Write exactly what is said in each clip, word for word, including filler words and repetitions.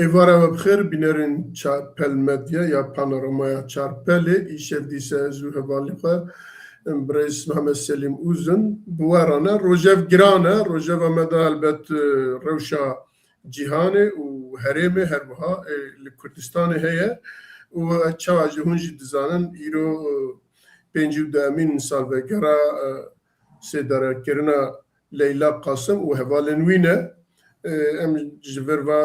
Êvara we bi xêr, bînerên Çarpel Medya ya Panoramaya Çarpelê. Îşev dîsa ez û hevalê xwe, em, birêz Mehmet Selîm Uzun bi we re ne. Rojev giran e. Rojeva me de helbet, e, rewşa cîhanê û herêmê her wiha, e, li Kurdistanê heye. Û çawa jî hûn jî dizanin, îro, e, pêncî û duhemîn salvegera, e, sêdarekirina Leyla Qasim û hevalên wî ne. E, em ji vir ve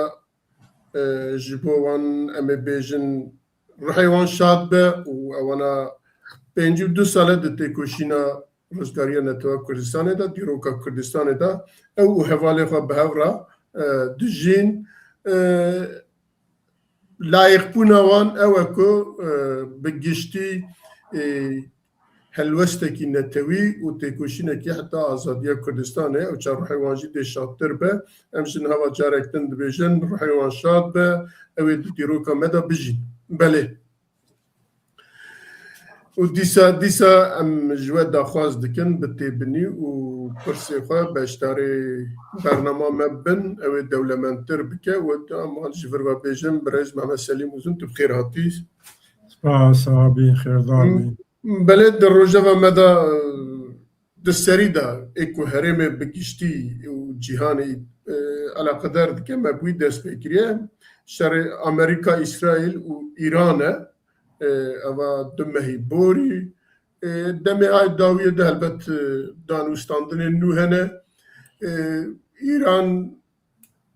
e, ji bo wan, em ê bêjin, ruhê wan şad be û ewana pêncî û du sal e di têkoşîna rizgariya Neteweka Kurdistanê de, dîroka Kurdistanê de ew û hevalê xwe bi hev re, e, dijîn. E, layiqbûna wan ew e ku, e, bi giştî, e, helwestekî netewî û têkoşînekî heta azadiya Kurdistanê, ew çar ruhê wan jî dê şadtir be. Em ji niha ve carek din dibêjin, ruhê wan şad be, ew ê di dîroka me de bijîn. Belê. Û dîsa, dîsa em ji we daxwaz dikin, bi têbinî û pirsê xwe beşdarê bernama me bin, ew ê dewlemendtir bike. Û em ji vir ve bêjin, birêz Mehmet Selîm Uzun, tu bi xêr hatî. Spas, abî, xêrdar bî. Belê, di rojeva me de, e, di serî de ê ku herêmê bi giştî û cîhanê, e, eleqedar dike, me bi wî dest pê kiriye. Şerê Amerîka, Îsraîl û Îran e. E, eva du mehî borî. E, demê ay dawiyê de helbet, e, danûstandinên nû hene. E, Îran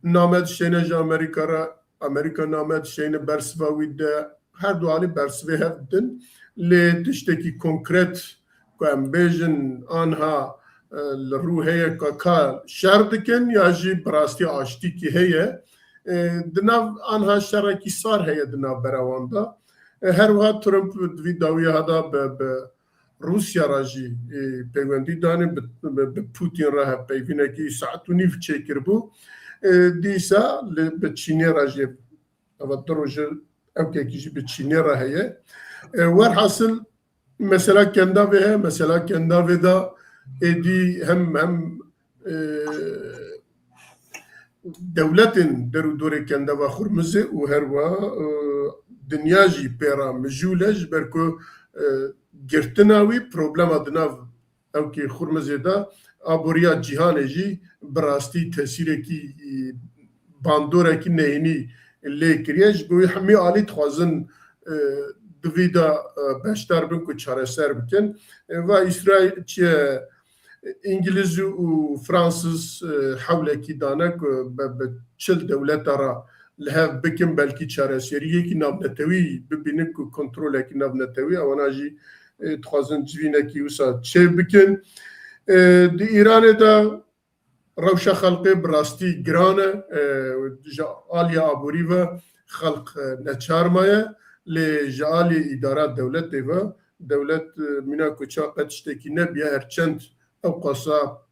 name dişêne ji Amerîka re, Amerîka name dişêne bersiva wî de, her du alî bersivê hev din. Lê tiştekî konkret ku em bêjin anha, e, li rû heye ka ka şer dikin ya jî bi rastî aştîkî heye, e, di nav anha şerekî sar heye di navbera wan de. E, her wiha Trump di vî dawiya hada bi, bi Rûsya re jî, e, peywendî danî, bi, bi, bi Putin re hevpeyvînekî saet û nîv çêkiribû. E, dîsa li, bi Çînê re jî, eva du roje ewkekî jî bi Çînê re heye. E, werhasil, mesela Kendavê heye, mesela Kendavê de êdî hem, hem, e, dewletên der û dorê Kendava Xurmizê û her wiha, e, dinya jî pê re mijûl e, ji ber ku, e, girtina wî problema di nav ewkê Xurmizê de aboriya cîhanê jî bi rastî tesîrekî, e, bandorekî neyînî lê kiriye. Ji bo wî hemî alî dixwazin, e, di vî de, e, beşdar bin ku çareser bikin. E, va Îsraîl çi ye? Îngiliz û Fransiz, e, hewlekî dane ku bi, bi çil dewleta re li hev bikin, belkî çareseriyekî navnetewî bibînin ku kontrolekî navnetewî, ewana jî, e, dixwazin civînekî wisa çê bikin. E, di Îranê de rewşa xelkê bi rastî giran e. E, ji aliyê aborî ve xelk, e, neçar maye, lê ji aliyê îdara dewletê ve, dewlet, e, mîna ku ça qet tiştekî nebiye, her çend ew qasa,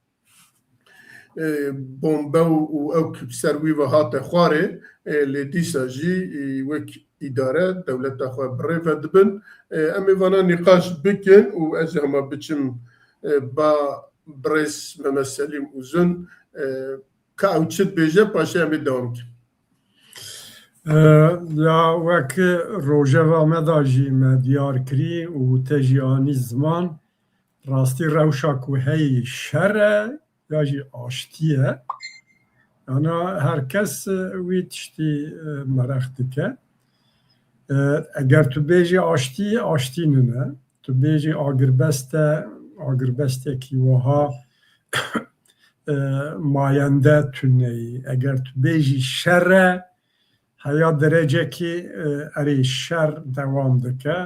e, bombe û, û ew ku ser wî ve hate xwarê, e, lê dîsa jî, e, wek îdare dewleta xwe bi rê ve dibin. E, em ê vana nîqaş bikin û ez ê hema biçim, e, ba birêz Mehmet Selîm Uzun, e, ka ew çi dibêje, paşê em ê dewam bikin. E, ya wek rojeva me da jî me diyar kirî û te jî anî ziman, rastî rewşa ku heyî şer e ya jî aştî ye. Yana her kes, e, wî tiştî, e, mereq dike. E, eger tu bêjî aştî, aştî nîne. Tu bêjî agirbest e, agirbestekî wiha, e, mayende tuneyî. Eger tu bêjî şer e, heya derecekî, e, erê şer dewam dike.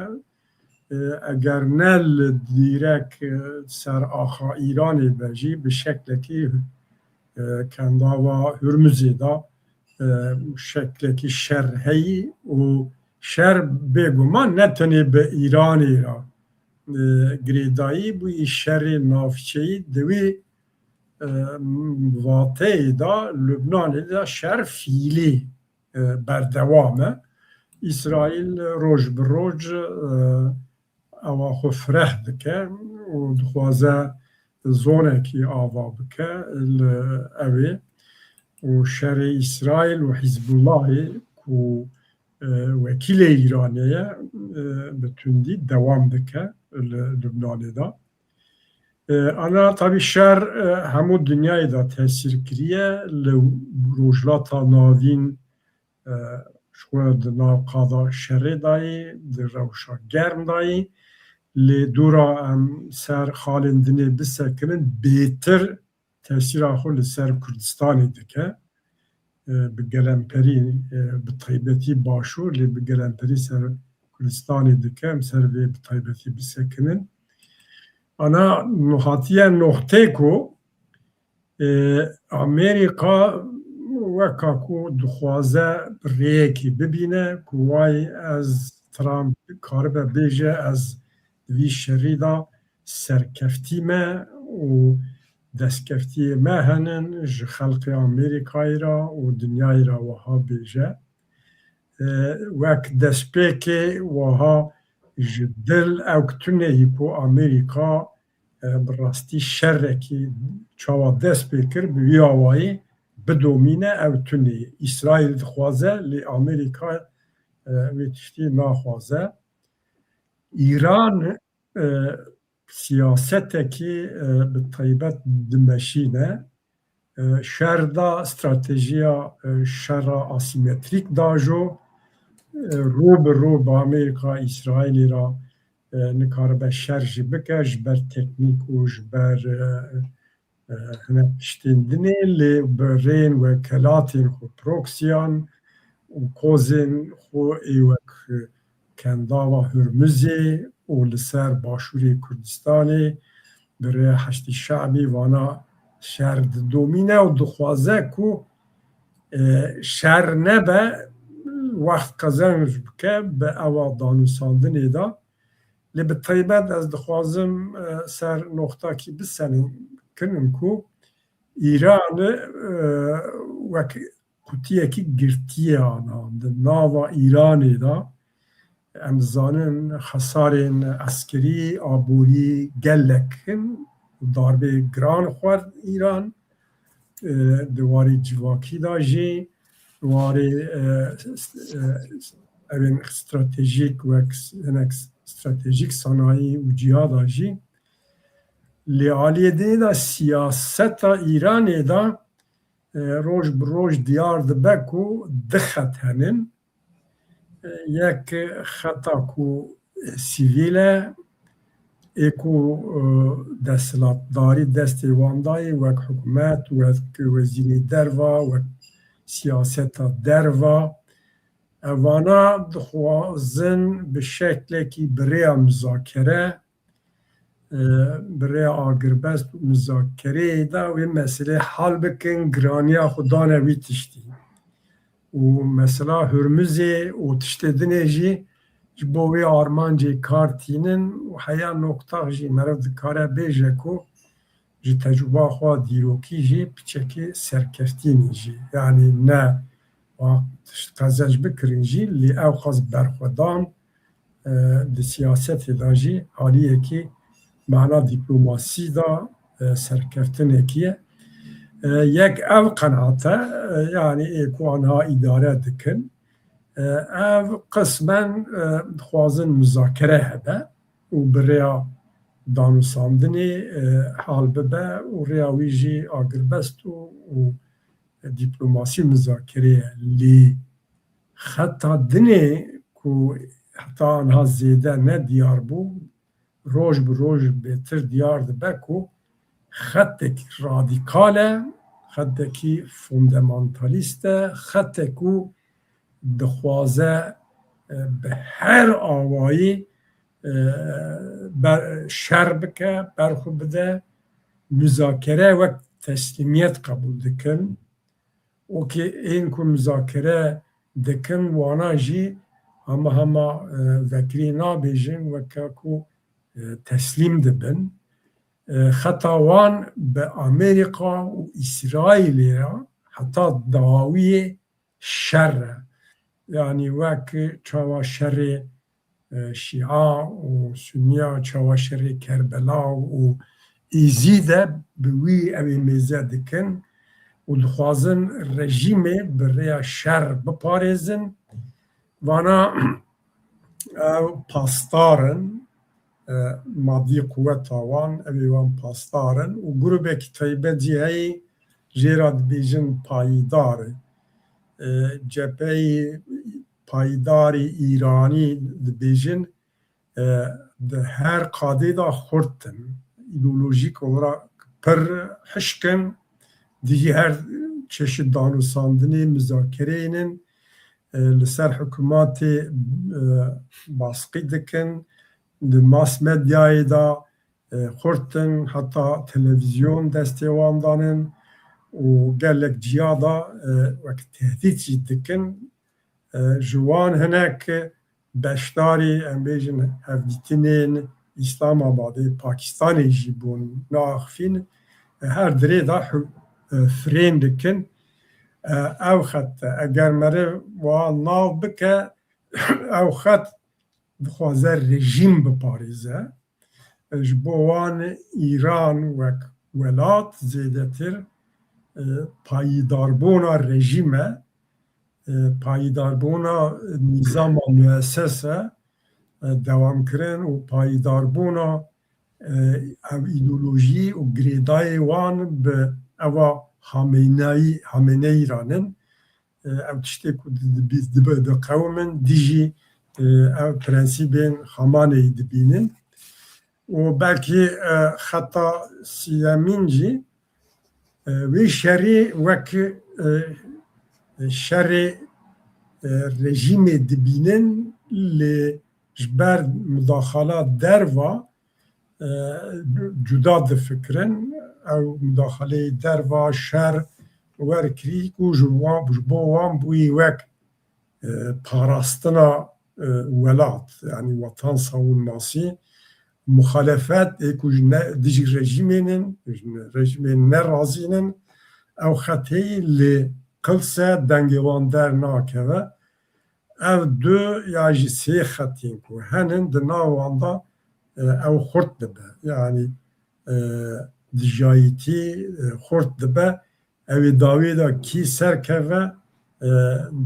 E, eger ne li dîrek, e, ser axa Îranê be jî bi şeklekî, e, Kendava Hurmizê de, e, şeklekî şer heyî û şer bêguman ne tenê bi Îranê re, e, girêdayî bûyî, şerê navçeyî di wî, e, vateyê de Lubnanê de şer fiîlî, e, berdewam e. Îsraîl roj bi roj, e, ewa xwe fireh dike û dixwaze zonekî ava bike li ewê û şerê Îsraîl û Hizbullahê ku, e, wekîlê Îranê ye, e, bi tundî dewam dike li Lubnanê de. E, ana tabî şer, e, hemû dinyayê de tesîr kiriye. Li Rojhilata Navîn, e, ji xwe di nav qada şerê de yî, di rewşa germ de yî. Lê dûra em ser xalên dinê bisekinin, bêtir tesîra xwe li ser Kurdistanê dike. E, bi gelemperî, e, bi taybetî Başûr, lê bi gelemperî ser Kurdistanê dike. Em ser vê bi taybetî bisekinin. Ana hatiye noxtê ku, e, Amerîka weka ku dixwaze bi rêyekê bibîne ku way ez Trump karibe bêje ez di vî şerî de serkeftî me û destkeftiyê me henin ji xelkê Amerîkayê re û dinyayê re wiha bêje. E, wek destpêkê wiha ji dil ew tuneyî ku Amerîka, e, bi rastî şerekî çawa dest pê kir, bi wî awayî bidomîne ew tuneyî. Îsraîl dixwaze, lê Amerîka, e, wê tiştî naxwaze. Îran, e, siyasetekî, e, bi taybet dimeşîne. E, şer da stratejiya, e, şera asîmetrîk da jo, e, rû bi rû bi Amerîka, Îsraîlê re, e, nikaribe şer jî bike, ji ber teknîk û ji ber, e, e, hinek tiştên dinê, lê bi rêyên wekelatên xwe, proksiyan û kozên xwe ê wek Kendava Hurmuzê û li ser başûrê Kurdistanê bi rê Heşdî Şebî vana şer didomîne û dixwaze ku, e, şer nebe, wext qezenc bike bi ewa danûsandinê de. Lê bi taybet ez dixwazim, e, ser noxtakî bisekinim ku Îran, e, wek qutiyekî girtiyê ana di nava Îranê de. Em dizanin xesarên eskerî, aborî gelek in. Darbê giran xwar Îran. E, di warê civakî de jî, di warê, e, s-, e, evên stratejîk, wek s-, hinek stratejîk sanayî û ciya de jî. Lê aliyê dinê de siyaseta Îranê de, e, roj bi roj diyar dibe ku du xet henin. E, yek xeta ku sivîl e, ê ku, e, desthilatdarî destê wan dayê, wek hikûmet, wek wezîrê derva, wek siyaseta derva. Evana dixwazin bi şeklekî bi rêya muzakere, e, bi rêya agirbest û muzakereyê de wê meselê hal bikin, giraniya xwe dane wî tiştî. Û mesela Hurmuzê û tiştê dinê jî ji bo wê armancê kar tînin û heya noktax jî meriv dikare bêje ku ji tecrûba xwe dîrokî jî piçekî serkeftînî jî, yanî ne wa tişt qezenc bikirin jî, lê ew xas berxwedan, e, di siyasetê de jî aliyekî mana dîplomasî de, e, serkeftinekî ye. E, yek ev qenaat e, e, yanî ê ku anha îdare dikin, e, ev qismen, e, dixwazin muzakere hebe û bi rêya danûsandinê, e, hal bibe û rêya wî jî agirbest û, û dîplomasî muzakere ye. Lê xeta dinê ku heta anha zêde ne diyar bû, roj bi roj bêtir diyar dibe ku xetekî radîkal e, xetekî fondemantalîst e, xetek ku dixwaze, e, bi her awayî, e, ber-, şer bike, berxwe bide, muzakere wek teslîmiyet qebûl dikin. Okê, ên ku muzakere dikin, wana jî hema hema, e, vekirî nabêjin, weke ku, e, teslîm dibin. E, xeta wan bi Amerîka û Îsraîlê re heta dawiyê şer e. Yanî wek çawa şerê, e, Şîa û Sunniya, çawa şerê Kerbela û Êzîd e, bi wî ew ê mêze dikin. û dixwazin rejîmê bi rêya şer biparêzin. Vana ew pasdar in, e, madî quweta wan, ew ê wan pasdar in û grûbekî taybet jî heyî jê re dibêjin payîdar. E, cepheyê payîdarê Îranî dibêjin, e, di her qadê de xurt in. Îdeolojîk olarak pir hişk in. Dijî her çeşit danûstandinê, muzakereyê in. E, li ser hikûmetê, e, baskî dikin. Di mas medyayê de, e, xurt in, heta televîzyon destê wan de in û gelek ciya de, e, wek tehdît jî dikin. E, ji wan hinek beşdarî, em bêjin, hevdîtinên Îslamabadê, Pakistanê jî bûn, naaxifîn, e, her dirê de hü-, e, firên dikin. E, ew xet, eger meriv wan nav bike, ew xet dixwaze rejîm biparêze. Ji bo wan Îran wek welat zêdetir, e, payîdarbûna rejîm e, e, payîdarbûna nîzama muesses e, e, dewamkirin û payîdarbûna, e, ev îdeolojî û girêdayê wan bi eva Hameneyî, Hameneyî re in. E, ew tiştê ku di-, di-, dibe-, diqewimin, dijî, e, ev prensîbên Xamaneyî dibînin. Û belkî, e, xeta siyemîn jî, e, wê şerî wek, e, şerê, e, rejîmê dibînin, lê ji ber mudaxala derva, e, cuda difikirin. Ew mudaxaleyê derva, şer wer kirî ku ji wan, ji bo wan bûyî wek, e, parastina, e, welat, yanî watan savunması, muxalefet ê ku ji ne, dijî rejîmê in, ji rejîmê nerazî in, ew xetê lê qilse dengê wan dernakeve. Ev du ya jî sê xetên ku henin di nav wan de, e, ew xurt dibe. Yanî, e, dijayîtî, e, xurt dibe. Ew ê dawê de kî serkeve, e,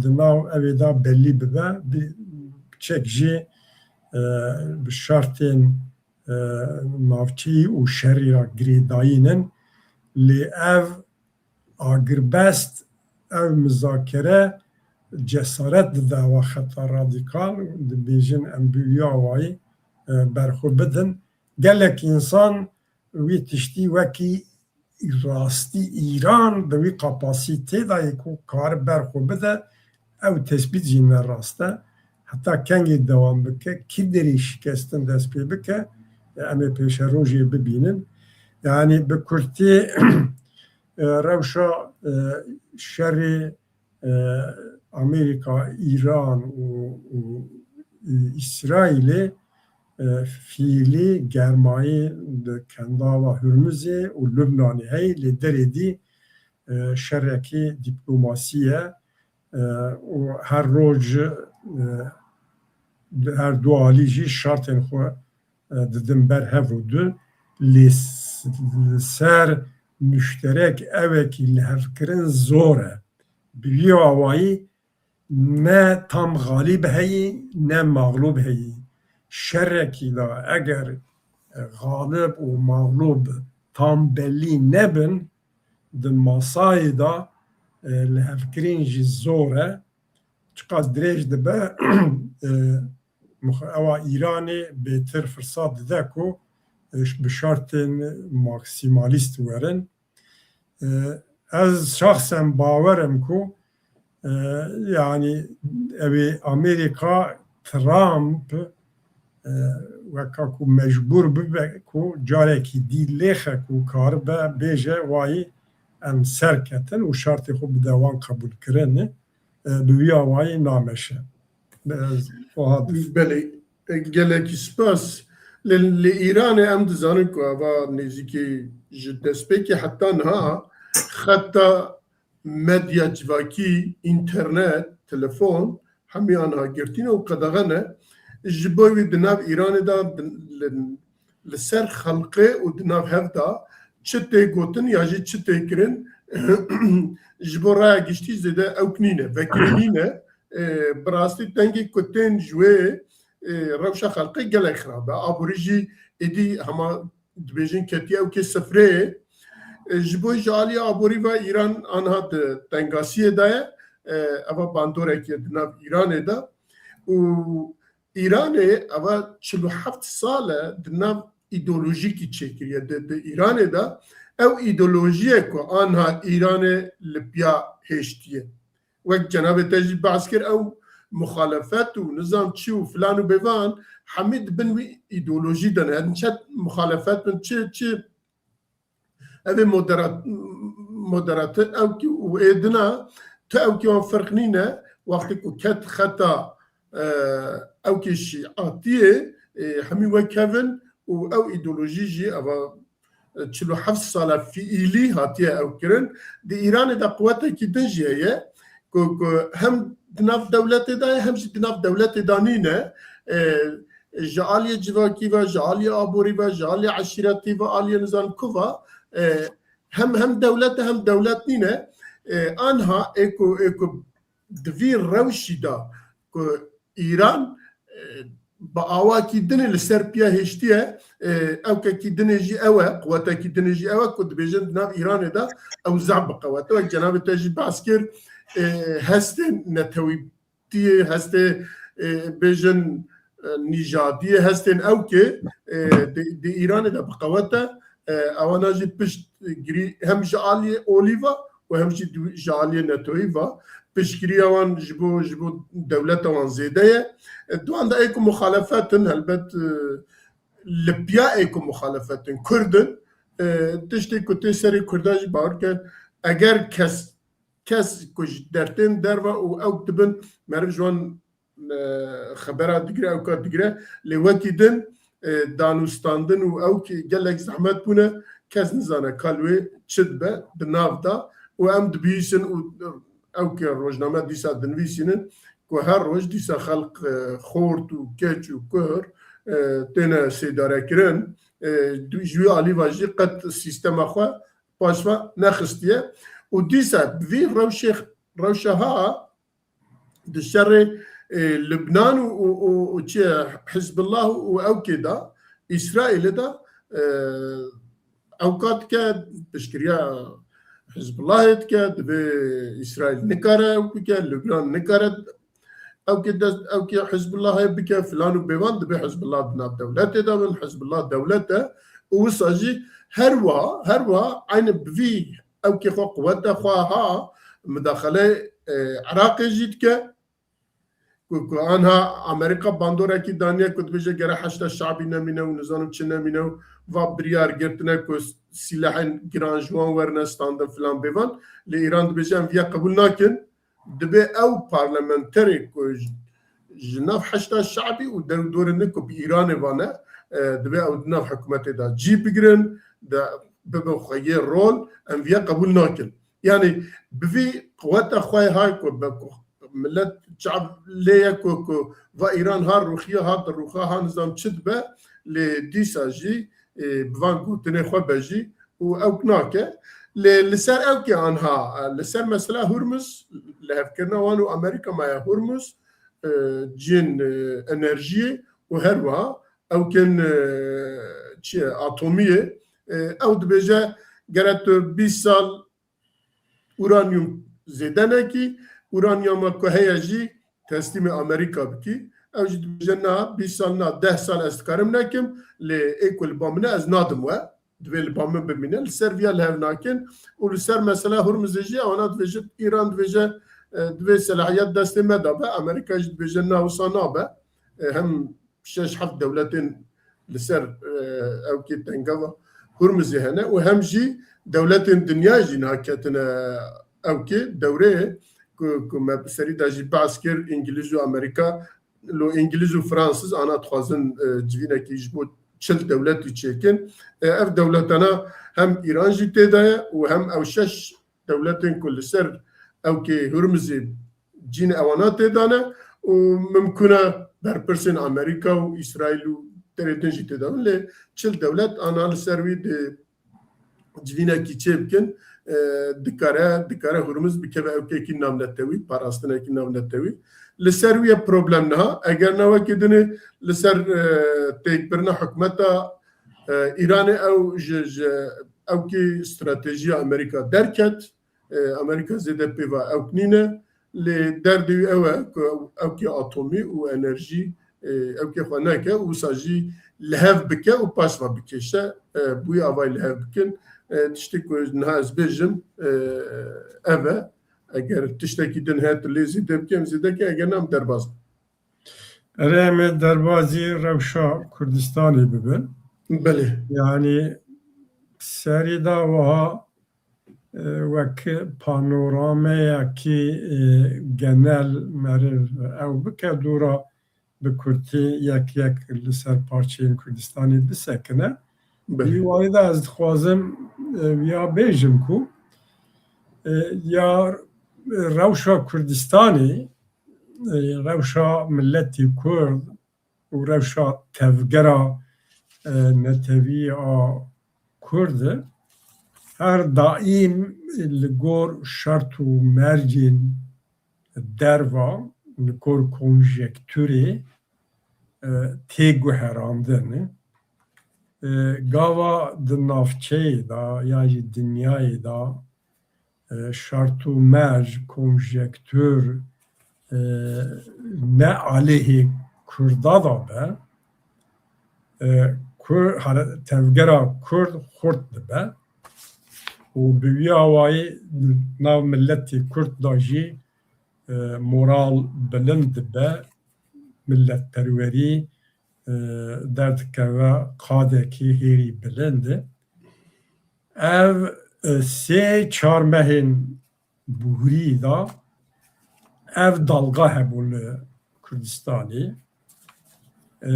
di nav ew ê de belî bibe. Bi-, çek jî, e, bi şertên, e, navçeyî û şerî re girêdayî in. Lê ev agirbest, ev muzakere cesaret dide ewa xeta radîkal, dibêjin em bi wî awayî, e, berxwe bidin. Gelek însan wî tiştî wekî rastî Îran di wî kapasîtê de ye ku kare berxwe bide, ew tespît jî ne rast e. Heta kengê dewam bike, kî derê şikestin dest pê bike, em ê pêşerojê bibînin. Yanî bi kurtî, e, rewşa, e, şerê, e, Amerîka, Îran û, û, e, Îsraîlê, e, fiîlî germayî di Kendava Hurmizê û Lubnanê heye, lê derê dî, e, şerekî dîplomasî ye, e, û her roj, e, di her du alî jî şertên xwe, e, didin ber hev û du, lê s-, li ser muşterek evekî lihevkirin zor e. Bi vî awayî ne tam xalîb heyî, ne maxlûb heyî. Şerekî de eger, e, xalib û maxlûb tam belî nebin, di masayê de, e, lihevkirin jî zor e. Çiqas dirêj dibe, e, mix-, ewa Îranê bêtir firsat dide ku, e, bi şertên maksîmalîst werin. E, ez şexsen bawer im ku, e, yanî ew ê Amerîka, Trump, e, weka ku mecbûr bibe ku carekî dî lêxe ku karibe bêje wayî em serketin û şertê xwe bide wan qebûlkirin, e, bi wî awayî nameşe. Be-, ez wiha dif- Belê, e, gelekî spas. Li, li Îranê em dizanin ku eva nêzîkî ji destpêkê heta niha xeta medya civakî, înternet, telefon, hemî aniha girtî ne û qedexe ne. Ji bo wî di nav Îranê de di, li, li ser xelqê û di nav hev de çi tê gotin ya jî çi tê kirin, ji bo raya giştî zêde ewk nîne, vekirî nîne. E, bi rastî dengê ku tên ji wê, e, rewşa xelkê gelek xirab e. Aborî jî êdî hema dibêjin ketiye ewkê sifrê. E, ji bo ji alî aborî ve Îran anha di tengasiyê de ye. E, eva bandorek ye di nav Îranê de. Û Îranê eva çil û heft sal e di nav îdeolojîkî çêkiriye. Di, di Îranê de ew îdeolojiyê ku anha Îranê li piya hêştiye. Wek cenabê te jî behs kir, ew muxalefet û nizam çi û filan û bêvan, hemî di bin wî îdeolojî de ne. Her çet muxalefet bin çi, çi ev ê moderat-, moderatı ew ki û ê dina, tu ew ki wan ferq nîne, wextê ku ket xeta, e, ew ki şîatiyê, e, hemî wek hev in û ew îdeolojî jî eva, e, çil û heft sala fiîlî hatiye ew kirin. Di Îranê de quwetekî din jî heye ku, ku hem di nav dewletê de ye, hem jî di nav dewletê de nîne. E, ji aliyê civakî ve, ji aliyê aborî ve, ji aliyê eşîretî ve, aliyê nizam ku ve, e, hem, hem dewlet e, hem dewlet nîne. E, anha ê ku, ê ku di vî rewşî de ku Îran, e, bi awakî dinê li ser piya hêştiye, e, ewkekî dinê jî ew e, quwetekî dinê jî ew e ku dibêjin di nav Îranê de ew zehf bi qewet e. Wek cenabê te jî behs kir, e, hestên netewî tiyê hestê, e, bêjin, e, nîjadiyê, hestên ewkê, e, di, di Îranê de bi qewet e. E, ewana jî piştgirî hem ji aliyê olî ve û hem jî di, ji aliyê netoyî ve piştgiriya wan ji bo, ji bo dewleta wan zêde ye. E, di wan de ê ku muxalefet in, helbet, e, li piya ê ku muxalefet in, Kurd in. E, tiştê ku tê serê Kurdan jî bawer ke eger kes kes ku ji dertên derve û ewk dibin, meriv ji wan, e, xebera digire, ewka digire. Lê wekî din, e, danûstandin û ewk gelek zehmet bûne, kes nizane ka li wê çi dibe di nav de û em dibihîsin û ewk rojname dîsa dinivîsînin ku her roj dîsa xelq, e, xort û keç û kuhr, e, têne sêdarekirin. E, du-, ji wî alî ve jî qet sîstema xwe paşve nexistiye û dîsa bi vî rewşê, rewşa ha di şerê, e, Libnan û, û, û, û çi ye, Hizbullah û ewkê de, Îsraîlê de, e, ewka dike, piştgiriya Hizbullahê dike, divê Îsraîl nikare ewk bike, Libnan nikare ewkê dest, ewkê Hizbullahê bike, filan û bêvan, dibê Hizbullah di nav dewletê de bin, Hizbullah dewlet e û wisa jî her wiha, her wiha eynî bi vî ewkê xwe, quweta xwe ha, mudaxele, e, Iraqê jî dike. Ku, ku anha Amerîka bandorekî daniye ku dibêje gere heşda şabî nemîne û nizanim çi nemîne û va biryar girtine ku sîlehên giran ji wan werine standin filan bêvan. Lê Îran dibêje em viya qebûl nakin. Dibê ew parlamenterê ku ji, ji nav heşda şabî û derûdorê ne ku bi Îranê vane, e, dibê ew di nav hikûmetê de cî bigirin, de bibin xwe yê rol, em viya qebûl nakin. Yanî bi vî quweta xwe hay ku be ku milet çav lê ye ku, ku va Îran ha rûxiya, ha dirûxa, ha nizam çi dibe, lê dîsa jî, e, bi van gotinê xwe be jî û ewk nake. Lê li ser ewkê anha, e, li ser mesela Hurmuz, lihevkirina wan û Amerîka maye Hurmuz, e, cihên, e, enerjiyê û her wiha ewkên, e, çi ye, atomiyê, e, ew dibêje gere tu bîst sal uranyum zêde nekî, uranyuma ku heye jî teslîmê Amerîka bikî. Ew jî dibêje, na, bîst sal na, deh sal ez dikarim nekim, lê ê ku li ba min e ez nadim we. Divê li ba min bimîne. Li ser viya li hev nakin û li ser mesela Hurmizê jî ewana dibêje, Îran dibêje, e, divê selahiyet destê me de be. Amerîka jî dibêje, na, wisa nabe. E, hem şeş heft dewletên li ser, e, ewkê tengava Hurmizê hene û hem jî dewletên dinya jî niha ketine ewkê dewreyê ku, ku me bi serî de jî behs kir, Îngilîz û Amerîka, lo Îngilîz û Fransiz ana dixwazin, e, civînekî ji bo çil dewletî çêkin. E, ev dewletana hem Îran jî tê de ye û hem ew şeş dewletên ku li ser ewkê Hurmizê cîn ewana tê de ne û mimkun e berpirsên Amerîka û Îsraîl û derê din jî tê de bin, lê çil dewlet ana li ser wî di civînekî çêbikin, e, dikare, dikare Hurmuz bikeve ewkekî navnetewî, parastinekî navnetewî. Li ser wî ye problem niha. Eger na wekî dinê li ser, e, têkbirina hikûmeta, e, Îranê ew ji, ji ewkî stratejiya Amerîka derket, e, Amerîka zêde pêva ewk nîne. Lê derdê wî ew e ku ewkê atomî û enerjî, e, ewkê xwe neke û wisa jî li hev bike û paşva bikêşe. E, bi wî avayî li hev bikin. E, tiştê ku niha ez bêjim, e, ev e. Eger tiştekî din heye tu lê zêde bike, em zêde ke, eger na em derbas bin. Erê, em ê derbazî rewşa Kurdistanê bibin. Belê. Yanî serî da wiha, e, wek panorameyekî, e, genel meriv ew bike, dûra bi kurtî yek yek li ser parçeyên Kurdistanê bisekine. Belê. Di warî de ez dixwazim, e, ya bêjim ku, e, ya rewşa Kurdistanê, e, rewşa miletî Kurd û rewşa tevgera, e, netewî a Kurd her daîm li gor şert û mercên derva, li gor konjektûrê, e, tê guherandin. E, gava di navçeyê de ya jî dinyayê de, e, şert û merc, konjektûr, e, ne aleyhê Kurda da be, e, Kur-, hare-, tevgera Kurd xurt dibe û bi wî awayî nav miletê Kurd da jî, e, moral bilind dibe, miletperwerî, e, derdikeve qadekî hêrî bilind. Ev, e, sê çar mehên bûrî de ev dalga hebû li Kurdistanê. E,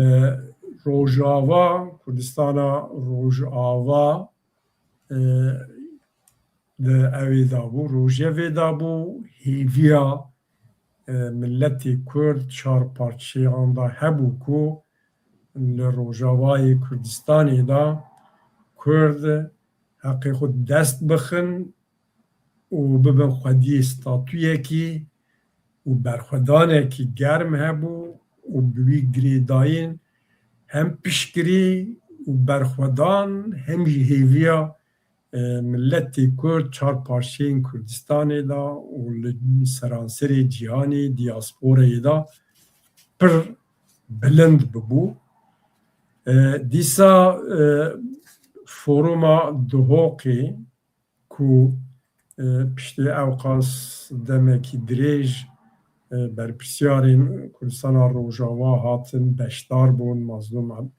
Rojava, Kurdistana Rojava, e, di ewê de bû, rojevê de bû, hêviya, e, miletê Kurd çar parçeyan de hebû ku li Rojavayê Kurdistanê de Kurd heqê xwe dest bixin û bibin xwediyê statuyekî û berxwedanekî germ hebû û bi wî girêdayîn hem piştgirî û berxwedan hem jî hêviya, e, miletê Kurd çar parçeyên Kurdistanê de û li seranserê cîhanê, diasporayê de pir bilind bibû. E, dîsa, e, foruma Duhokê ku, e, piştî ewqas demekî dirêj, e, berpirsiyarên Kurdistana Rojava hatin, beşdar bûn, Mazlûm Ab-,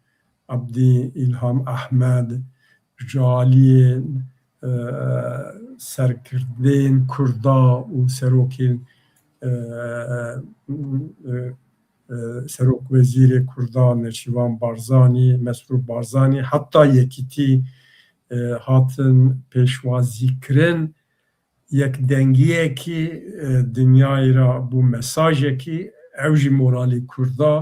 Abdî, Îlham Ehmed, ji aliyên, e, serkirdeyên Kurda û serokên, e, e, e, Serokwezîrê Kurda Neçîvan Barzanî, Mesrûr Barzanî, heta Yekîtî, e, hatin pêşwazîkirin. Yekdengiyekî, e, dinyayê re bû mesajekî, ew jî moralê Kurda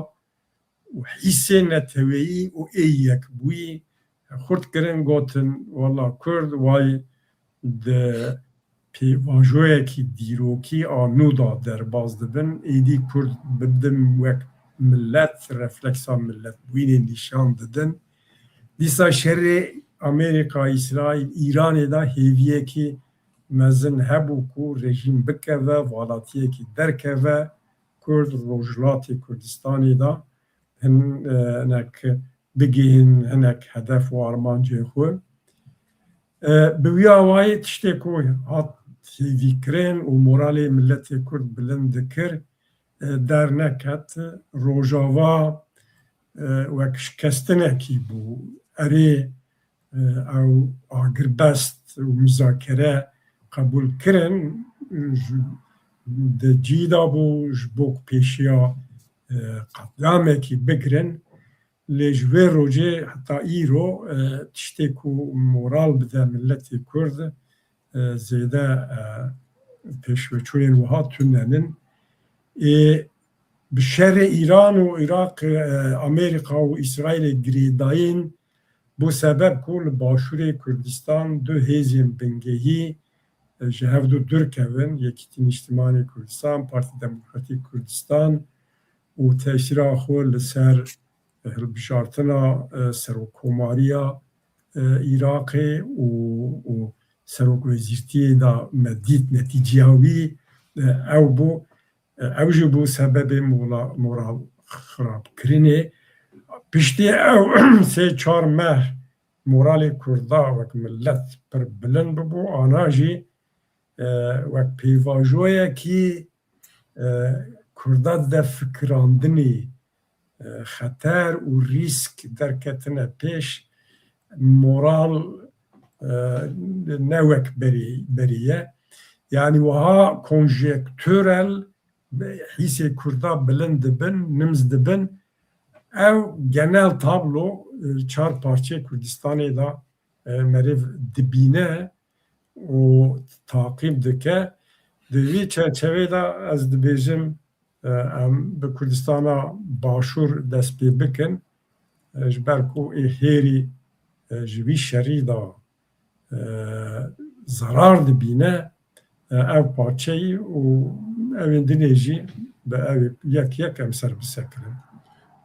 û hîsê neteweyî û ê yekbûyî xurt kirin, gotin, wela Kurd way di pêvajoyekî dîrokî a nû de derbas dibin. Êdî Kurd bidin wek milet, refleksa miletbûyînê nîşan didin. Dîsa şerê Amerîka, Îsraîl, Îranê de hêviyekî mezin hebû ku rejîm bikeve, valatiyekî derkeve, Kurd Rojhilatê Kurdistanê de hin, e, hinek bigihîn hinek hedef û armancên xwe. E, bi wî awayî tiştê ku hat hêvîkirin û moralê miletê Kurd bilind dikir, e, derneket. Rojava, e, wek şikestinekî bû. Erê, e, ew agirbest û muzakere qebûl kirin, ji, di cî de bû, ji bo ku pêşiya, e, qetlamekî bigirin. Lê ji vê rojê heta îro, e, tiştê ku moral bide miletê Kurd, e, zêde, e, pêşveçûnên wiha tune nin. Ê, bi şerê Îran û Iraq, e, Amerîka û Îsraîlê girêdayîn bû sebeb ku li Başûrê Kurdistan du hêzên bingehî, e, ji hev du dûr kevin, Yekîtî Nîştimanê Kurdistan, Partî Demokratîk Kurdistan û tesîra xwe li ser hilbijartina, e, serokkomariya, e, Iraqê û, û serokwezîrtiyê de me dît netîceya wî, e, ew bû, e, ew jî bû sebebê mola-, moral xirabkirinê. Piştî ew sê çar meh moralê Kurda wek milet pir bilind bibû, ana jî, e, wek pêvajoyekî, e, Kurda dide fikirandinê, e, xeter û rîsk derketine pêş, moral, e, ne wek berî, berî ye. Yanî wiha konjektûrel hîsê Kurda bilind dibin, nimz dibin. Ev genel tablo, e, çar parçeyê Kurdistanê de, e, meriv dibîne û taqîb dike. Di vî çerçevê de ez dibêjim, e, em bi Kurdistana Başûr dest pê bikin, e, ji ber ku ê hêrî, e, ji vî şerî de, e, zerar dibîne, e, ev parçeyî û evên dinê jî bi ev yek yek em ser bisekirin.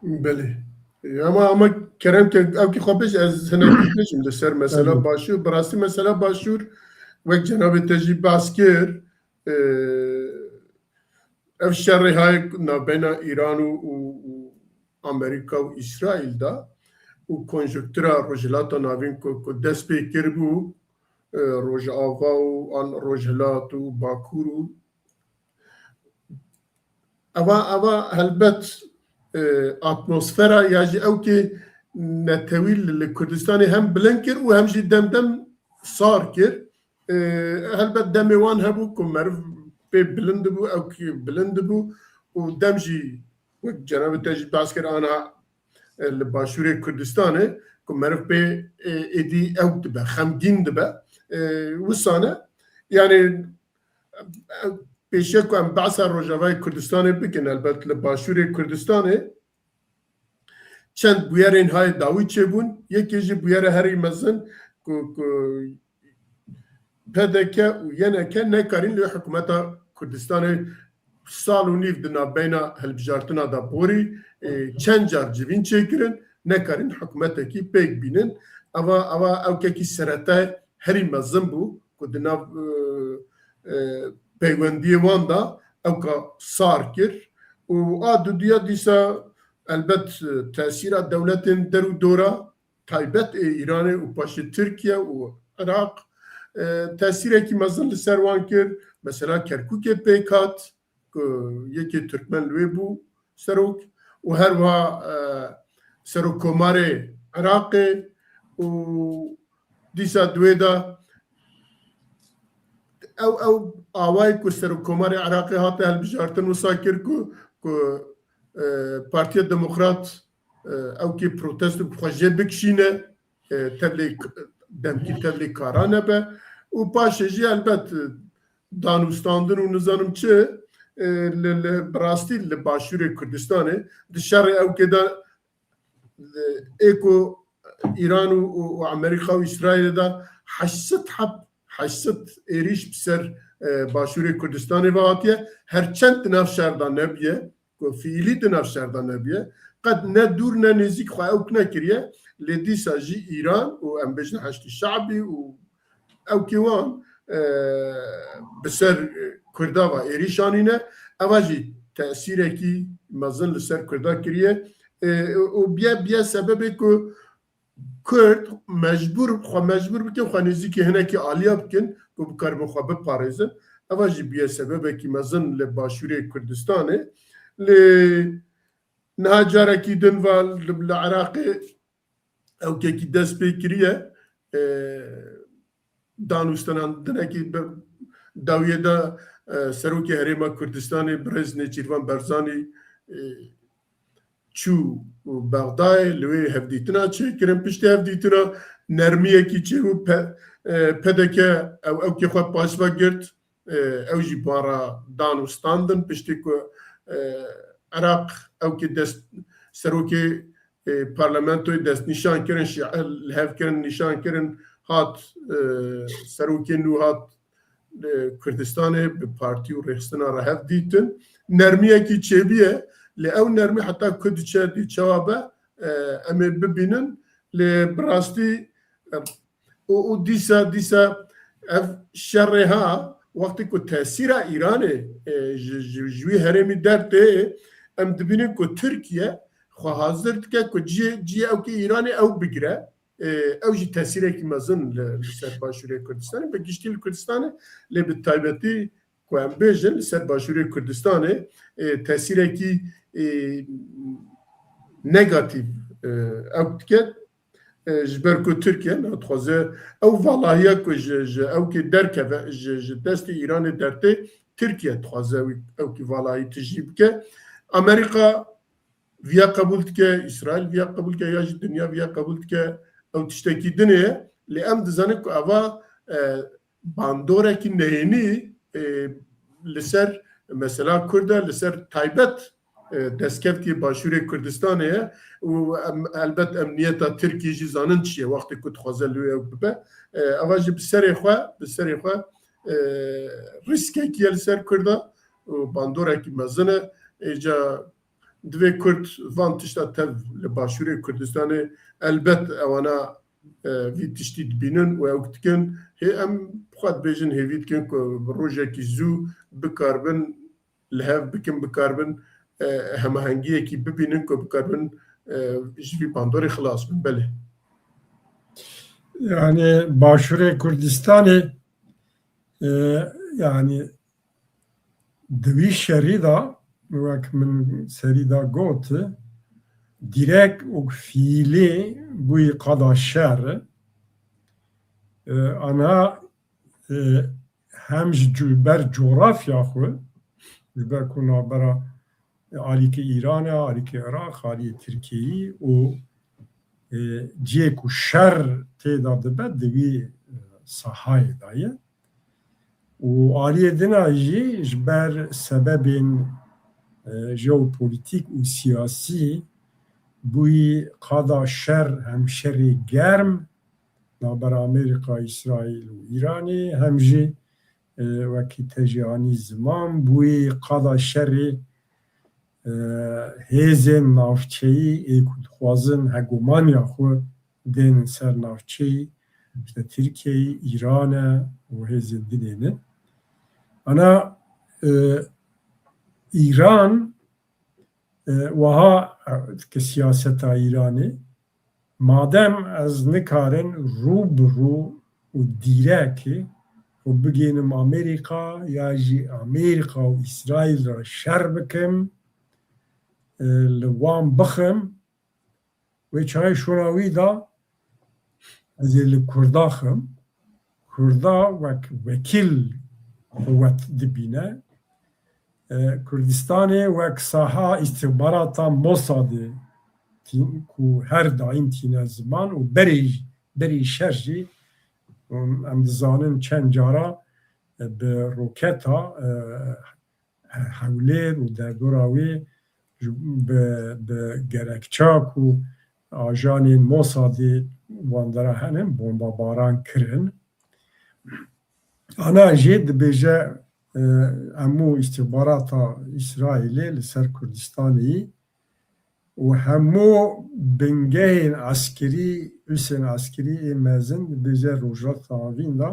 Belê. E, ama, ama kerem ke ew kî xwe bêj, ez hinek bêjim li ser mesela Belê. Başûr. Bi rastî mesela Başûr wek cenabê te jî behs kir, e, ev şerê haye navbeyna Îran û, û, û Amerîka û Îsraîl de û konjonktura Rojhilata Navîn ku, ku dest pê kiribû, e, Rojava û an Rojhilat û Bakur û eva, eva helbet, e, atmosfera ya jî ew kê netewî li, li Kurdistanê hem bilind kir û hem jî dem dem sar kir. E, helbet demê wan hebû ku meriv pê bilind dibû, ew kê bilind dibû û dem jî wek cenabê te jî behs kir ana, e, li Başûrê Kurdistanê ku meriv pê, e, êdî ew dibe, xemgîn dibe. E, wisa ne. Yanî, e, pêşiya ku em behsa Rojavayê Kurdistanê bikin, helbet li Başûrê Kurdistanê çend bûyerên hayê dawî çêbûn. Yekê jî bûyere herî mezin ku, ku P D K û Y N K nekarîn li hikûmeta Kurdistanê sal û nîv di navbeyna hilbijartina de borî, e, çend car civîn çêkirin, nekarîn hikûmetekî pêk bînin. Eva, eva ewkekî serete herî mezin bû ku di nav, e, e, peywendiyê wan de ewka sar kir û a duduya dîsa elbet, e, tesîra dewletên der û dora taybet ê Îranê û paşê Tirkiye û Iraq, e, tesîrekî mezin li ser wan kir. Mesela Kerkûkê pêk hat ku yekê Tirkmen li wê bû serok û her wiha, e, serokkomarê Iraqê û dîsa di wê de ew, ew awayê ku serokkomarê Iraqê hate hilbijartin wisa kir ku, ku, e, Partiya Demokrat, e, ew kê protesto bi xwe jê bikişîne, e, tevlê k-, demkî tevlê kara nebe û paşê jî helbet, e, danûstandin û nizanim çi, e, li, li, bi rastî li Başûrê Kurdistanê di şerê ew kê de, e, ê ku Îran û, û, û Amerîka û Îsraîlê de heşt sed heb, heşt sed êrîş bi ser, e, Başûrê Kurdistanê ve hatiye. Her çend di nav şer de nebiye, ku fiîlî di nav şer de nebiye, qet ne dûr ne nêzîk xwe ewk nekiriye, lê dîsa jî Îran û em bêjin Heşdî Şe'bî û ewkê wan, e, bi ser, e, Kurda ve êrîş anîne, eva jî tesîrekî mezin li ser Kurda kiriye, e, û biye, biye sebebê ku Kurd mecbûr, xwe mecbûr bikin, xwe nêzîkî hinekî aliya bikin ku bikaribin xwe biparêzin. Eva jî bûye sebebekî mezin li Başûrê Kurdistanê. Lê niha carekî din ve li, li Iraqê ewkekî dest pê kiriye. E, danûstandinekî bi dawiyê de, e, Serokê Herêma Kurdistanê Birêz Nêçîrvan Berzanî, e, çû Bexdayê, li wê hevdîtina çêkirin. Piştî hevdîtina nermiyekî çêbû, P-, e, P D K ew ewkê xwe paş ve girt. E, ew jî bi wan re danûstandin. Piştî ku, e, Iraq ewkê dest, serokê e, parlamentoyê destnîşan kirin, şiir li hev kirin, nîşan kirin, hat, e, serokê nû hat, e, Kurdistanê bi partî û rêxistina re hev dîtin. Nermiyekî çêbûye, lê ew nermî heta ku diçe dî çawa be, e, em ê bibînin, lê bi rastî, e, û, û dîsa, dîsa ev şerê ha, wextê ku tesîra Îranê, e, ji, ji, ji wî herêmî dertê, em dibînin ku Tirkiye xwe hazir dike ku cihê, cihê ewkê Îranê ew bigire. E, ew jî tesîrekî mezin li, li ser Başûrê Kurdistanê, bi giştî li Kurdistanê, lê bi taybetî ku em bêjin li ser Başûrê Kurdistanê, e, tesîrekî, e, negatîf, e, ew dike. E, ji ber ku Tirkiye nadixwaze ew valahiya ku ji, ji ewkê derkeve, ji, ji destê Îranê dertê, Tirkiye dixwaze ew, ewkî valahî tijî bike. Amerîka viya qebûl dike, Îsraîl viya qebûl dike, ya jî dinya viya qebûl dike, ew tiştekî din e. Lê em dizanin ku eva, e, bandorekî neyênî, e, li ser mesela Kurd e, li ser taybet, e, destkeftiyê Başûrê Kurdistanê ye û em, elbet emniyeta Tirkiyê jî zanin çi ye, wextê ku dixwaze li wê ew bibe. E, eva jî bi serê xwe, bi serê xwe, e, rîskekî ye li ser Kurda û bandorekî mezin e. Êca divê Kurd van tişta tev li Başûrê Kurdistanê, elbet ewana, e, vî tiştî dibînin û ew dikin. Hê em xwe dibêjin, hêvî dikin ku bi rojekî zû bikarbin, li hev bikin, bikarbin, e, hemahengiyekî bibînin ku bikarbin, e, ji vî bandorê xilas bin. Belê. Yani Başûrê Kurdistanê, e, yani di wî şerî de, wek min serî de got, direk û fiîlî bûyî qada şer. E, ana, e, hem ji cu-, ber coğrafya xwe, ji ber ku navbera alîkî Îran e, alîkî Iraq, alî Tirkiyeyî û, e, cihê ku şer tê de dibe di wî, e, sahayê de ye. Û aliyê din a jî ji ber sebebên, e, jeopolitîk û siyasî bûyî qada şer, hem şerê germ navbera Amerîka, Îsraîl û Îranê, hem jî, e, wekî te jî anî ziman bûyî qada şerê, e, hêzên navçeyî ê ku dixwazin hegemoniya xwe dênin ser navçeyî, işte Tirkiyeyî, Îran e û hêzên dinê ne. Ana, e, Îran, e, wiha, e, dike siyaseta Îranê, madem ez nikarin rû bi rû û dîrek xwe bigihînim Amerîka ya jî Amerîka û Îsraîl re şer bikim, e, li wan bixim, wê çaxê şûna wî de ez ê li Kurda xim. Kurda wek wekîl quwet dibîne. E, Kurdistanê wek saha îstixbarata Mossadê tî-, ku her daîm tîne ziman û berê, berê şer jî, em, em dizanin çend cara, e, bi roketa, e, Hewlêr û derdora wê ji, bi, bi gerekçak û ajanên Mossadê wan dera henin bombabaran kirin. Ana jê dibêje, e, hemû îstixbarata Îsraîlê li ser Kurdistanê û hemû bingehên eskerî, üsên eskerî ê mezin dibêje Rojhilata Navîn de,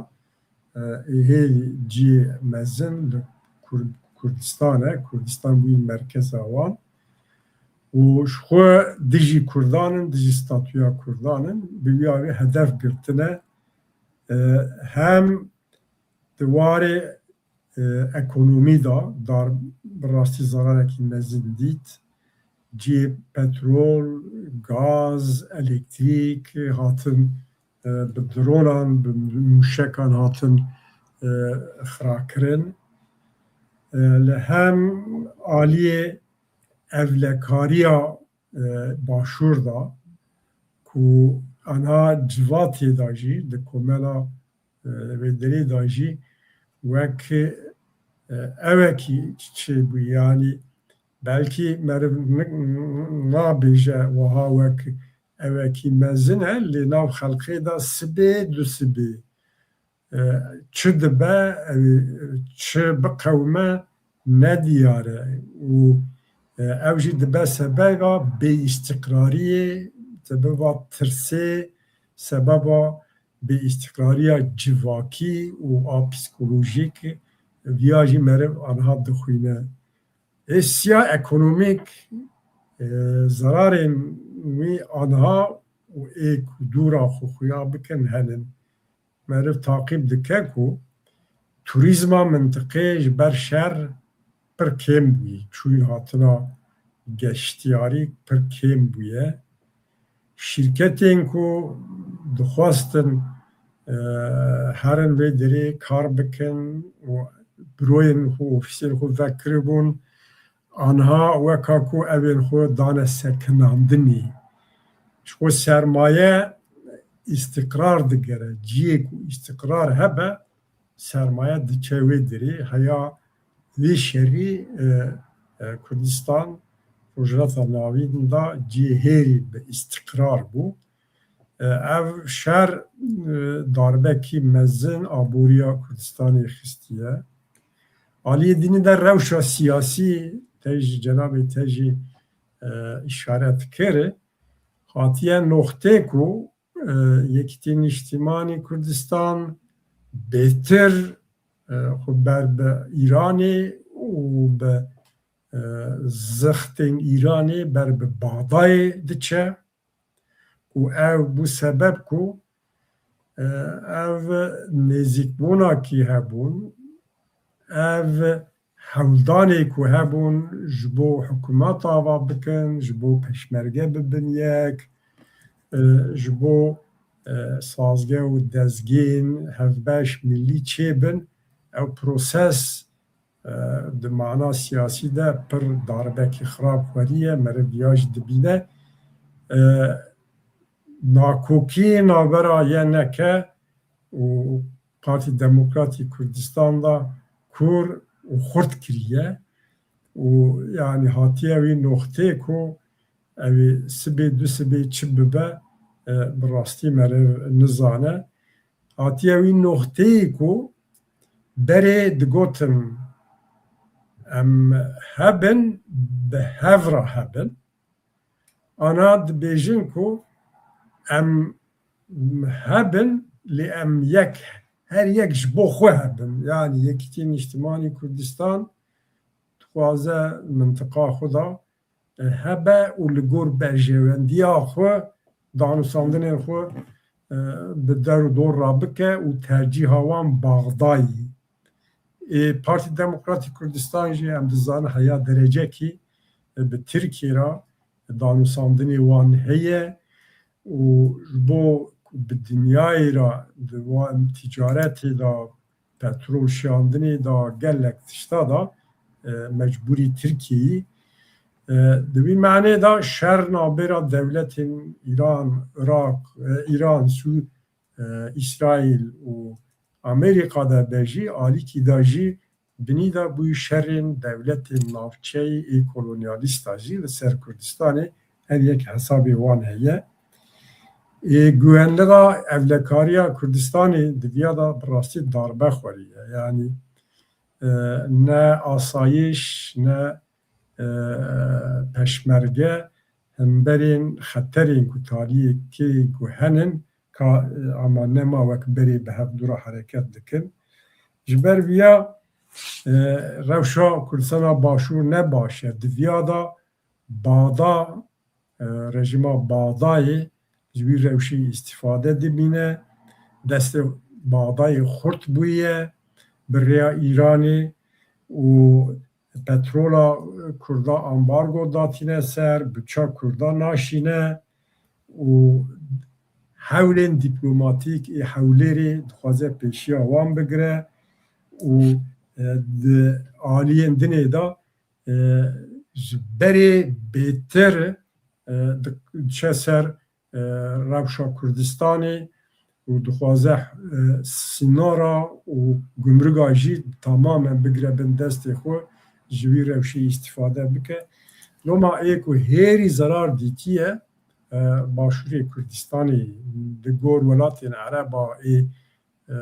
e, ê hê cî mezin li Kur-, Kurdistan e, Kurdistan bûyî merkeza wan û ji xwe dijî Kurdan in, dijî statûya Kurdan in, bi wî awê hedef girtine. E, hem di warê, e, ekonomî de dar bi rastî zararekî mezin dît. Cihê petrol, gaz, elektrîk hatin, e, bi dronan, bi mûşekan hatin, e, xirakirin. E, li hem aliyê ewlekariya, e, Başûr de ku ana civatê de jî di komela, e, vê derê de jî wek, e, ewekî çêbû, yanî Belkî meriv nabêje wiha wek ewekî mezin e, lê nav xelkê de sibê du sibê, e, çi dibe, ew çi biqewime nediyar e û, e, ew jî dibe sebeba bêîstiqrariyê, sebeba tirsê, sebeba bêîstiqrariya civakî û a psîkolojîk, viya jî meriv aniha dixwîne. Ê siya ekonomîk, e, zerarên wî aniha û ê ku dûra xwe xuya bikin henin. Meriv taqîb dike ku turîzma mintiqê ji ber şer pir kêm bûyî. Çûyîn hatina geştiyarî pir kêm bûye. Şîrketên ku dixwestin, e, herin vê derê kar bikin û biroyên xwe, ofîsên xwe vekiribûn, anha weka ku ew ên xwe dane sekinandinê. Ji xwe sermaye îstiqrar digere. Ciyê ku îstiqrar hebe, sermaye diçe wê derê. Heya vê şerî, e, e, Kurdistan, Rojhilata Navîn de cihê hêrî bi îstiqrar bû. E, ev şer, e, darbekî mezin aboriya Kurdistanê xistiye. Aliyê dînî de rewşa siyasî, te jî, cenabê te jî, e, îşaret kir, hatiye noxtê ku, e, Yekîtî Nîştîmanî Kurdistan bêtir, e, xwe ber bi Îranê û bi, e, zixtên Îranê ber bi Baxdayê diçe û ev bû sebeb ku, e, ev nêzîkbûnakî hebûn, ev hewldanê ku hebûn ji bo hikûmet ava bikin, ji bo pêşmerge bibin yek, e, ji bo, e, sazge û dezgên hevbeş millî çêbin, ew proses, e, di mana siyasî de pir darbekî xirab xweriye, meriv viya jî dibîne. E, nakokiyê navbera Y N K û Partî Demokratî Kurdistan de kûr û xurt kiriye û, yanî, hatiye wî noxtê ku ew ê sibê du sibê çi bibe, e, bi rastî meriv nizane. Hatiye wî noxteyê ku berê digotin, em hebin, bi hev re hebin. Ana dibêjin ku em hebin, lê em yek, her yek ji bo xwe hebin. Yanî Yekîtî Nîştimanî Kurdistan dixwaze mintiqa xwe de, e, hebe û li gor berjewendiya xwe, danûsandinên xwe, e, bi der û dor rabike û tercîha wan Baxdayî. Ê, Partî Demokratîk Kurdistan jî em dizanin heya derecekî, e, bi Tirkiyê re danûsandinê wan heye û ji bo ku bi dinyayê re di wan ticaretê de, petrol şiyandinê de, gelek tişta de, e, mecbûrî Tirkiyeyî. E, di vî manê de şer navbera dewletên Îran, Iraq, e, Îran, Sû-, e, Îsraîl û Amerîka de be jî, alîkî de jî binî de bûyî şerên dewletên navçeyî ê kolonyalîsta jî li ser Kurdistanê her yek hesabê wan heye. Ê, guvenliga ewlekariya Kurdistanê di viya de bi rastî darbe xweriye. Yanî, e, ne asayiş, ne, e, peşmerge hemberên xeterên ku taliyê kê ku henin, ka, e, ama nema wek berê bi hevdû re hereket dikin. Ji ber viya, e, rewşa Kurdistana Başûr ne baş e. Di viya de Bada, e, rejîma Badayê ji wî rewşî îstîfade dibîne. Destê Badayê xurt bûye bi rêya Îranê û petrola Kurda ambargo datîne ser, buça Kurda naşîne û hewlên dîplomatîk ê Hewlêrê dixwaze pêşiya wan bigire û, e, di aliyên dinê de, e, ji berê bêtir, e, di-, diçe ser, e, rewşa Kurdistanê û dixwaze, e, sînora û gumruga jî tamamen bigire bin destê xwe. ji wî rewşê îstîfade bike. Loma ê ku hêrî zerar dîtiye, e, Başûrê Kurdistanê li gor welatên Ereba ê, e,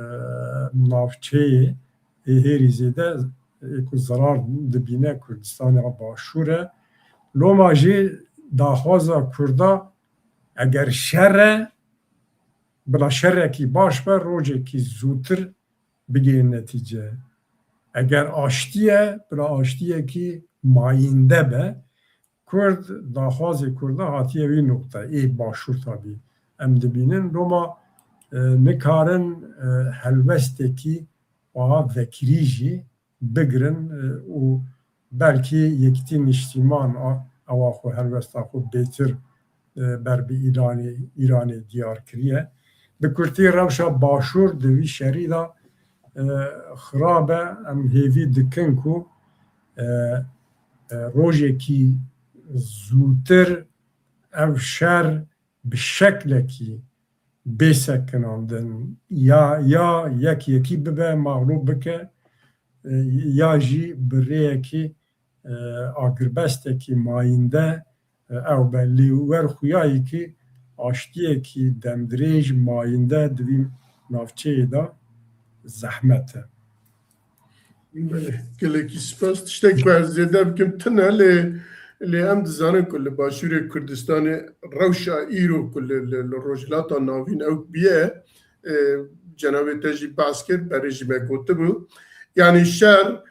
navçeyê ê hêrî zêde ê ku zerar dibîne Kurdistanê Başûr e. Loma jî daxwaza Kurda eger şer e, bila şerekî baş be, rojekî zûtir bigihên netîce. Eger aştî ye, bila aştiyekî mayînde be. Kurd, daxwazê Kurda hatiye wî noqte, ê Başûr tabî. Em dibînin, loma, e, nikarin, e, helwestekî wiha vekirî jî bigirin, e, û belkî Yekîtî Niştîman a, ewa xwe helwesta xwe bêtir, e, ber bi Îranê, Îranê diyar kiriye. Bi kurtî rewşa Başûr di vî şerî de, e, xirab e. Em hêvî dikin ku, e, e, rojekî zûtir ev şer bi şeklekî bê sekinandin ya, ya yek yekî bibe, mexlûb bike, e, ya jî bi rêyekî, e, agirbestekî mayînde, e, ew be. Lê wer xuyayî ki aştiyekî demdirêj mayînde di vî navçeyê de zehmet e. Belê, gelekî spas. Tiştek ku ez zêde bikim tune, lê, lê em dizanin ku li Başûrê Kurdistanê rewşa îro ku li, li, li Rojhilata Navîn ew bûye, e, cenabê te jî behs kir, berê jî me gotibû. Yanî şer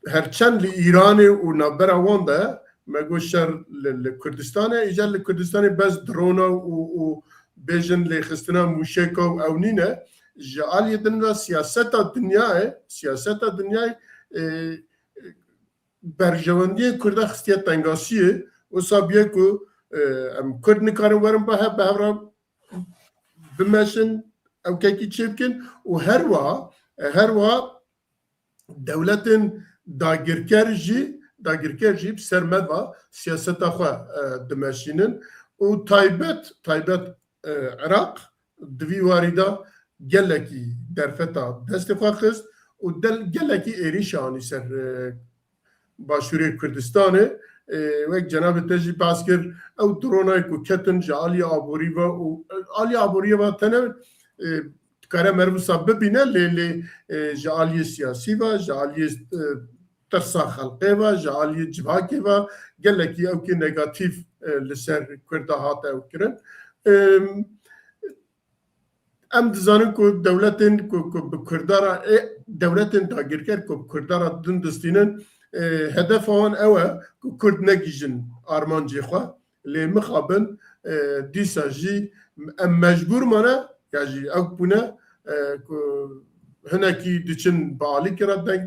her çend li Îranê û navbera wan de me got şer li, li Kurdistanê, îcar li Kurdistanê bes drona û, û bêjin lêxistina mûşeka û ew nîne. Ji aliyê din ve siyaseta dinyayê, siyaseta dinyayê, e, berjewendiyê Kurda xistiye tengasiyê. Wisa bûye ku, e, em Kurd nikarin werin bi hev, bi hev re bimeşin, ewkekî çêbikin û her wiha, e, her wiha dewletên dagirker jî, dagirker jî bi ser me ve siyaseta xwe, e, dimeşînin û taybet, taybet, e, Iraq di vî warî de gelekî derfeta destê xwe xist û del-, gelekî êrîşa anî ser, e, Başûrê Kurdistanê. E, wek cenabê te jî behs kir, ew dronayê ku ketin ji aliyê aborî ve û, e, aliyê aboriyê ve tene, e, dikare meriv wisa bibîne, lê, lê, e, ji aliyê siyasî ve, ji aliyê, e, tirsa xelkê ve, ji aliyê civakê ve gelekî ewkê negatîf, e, li ser Kurda hate ew kirin. E, em dizanin ku dewletên ku, ku bi Kurda re, e, dewletên dagirker ku bi Kurda re din distînin, e, hedefa wan ew e ku Kurd negihîjin armancê xwe. Lê mixabin, e, dîsa jî em mecbûr mane, ya jî ew bûne, e, ku hinekî diçin bi alîkî re deng,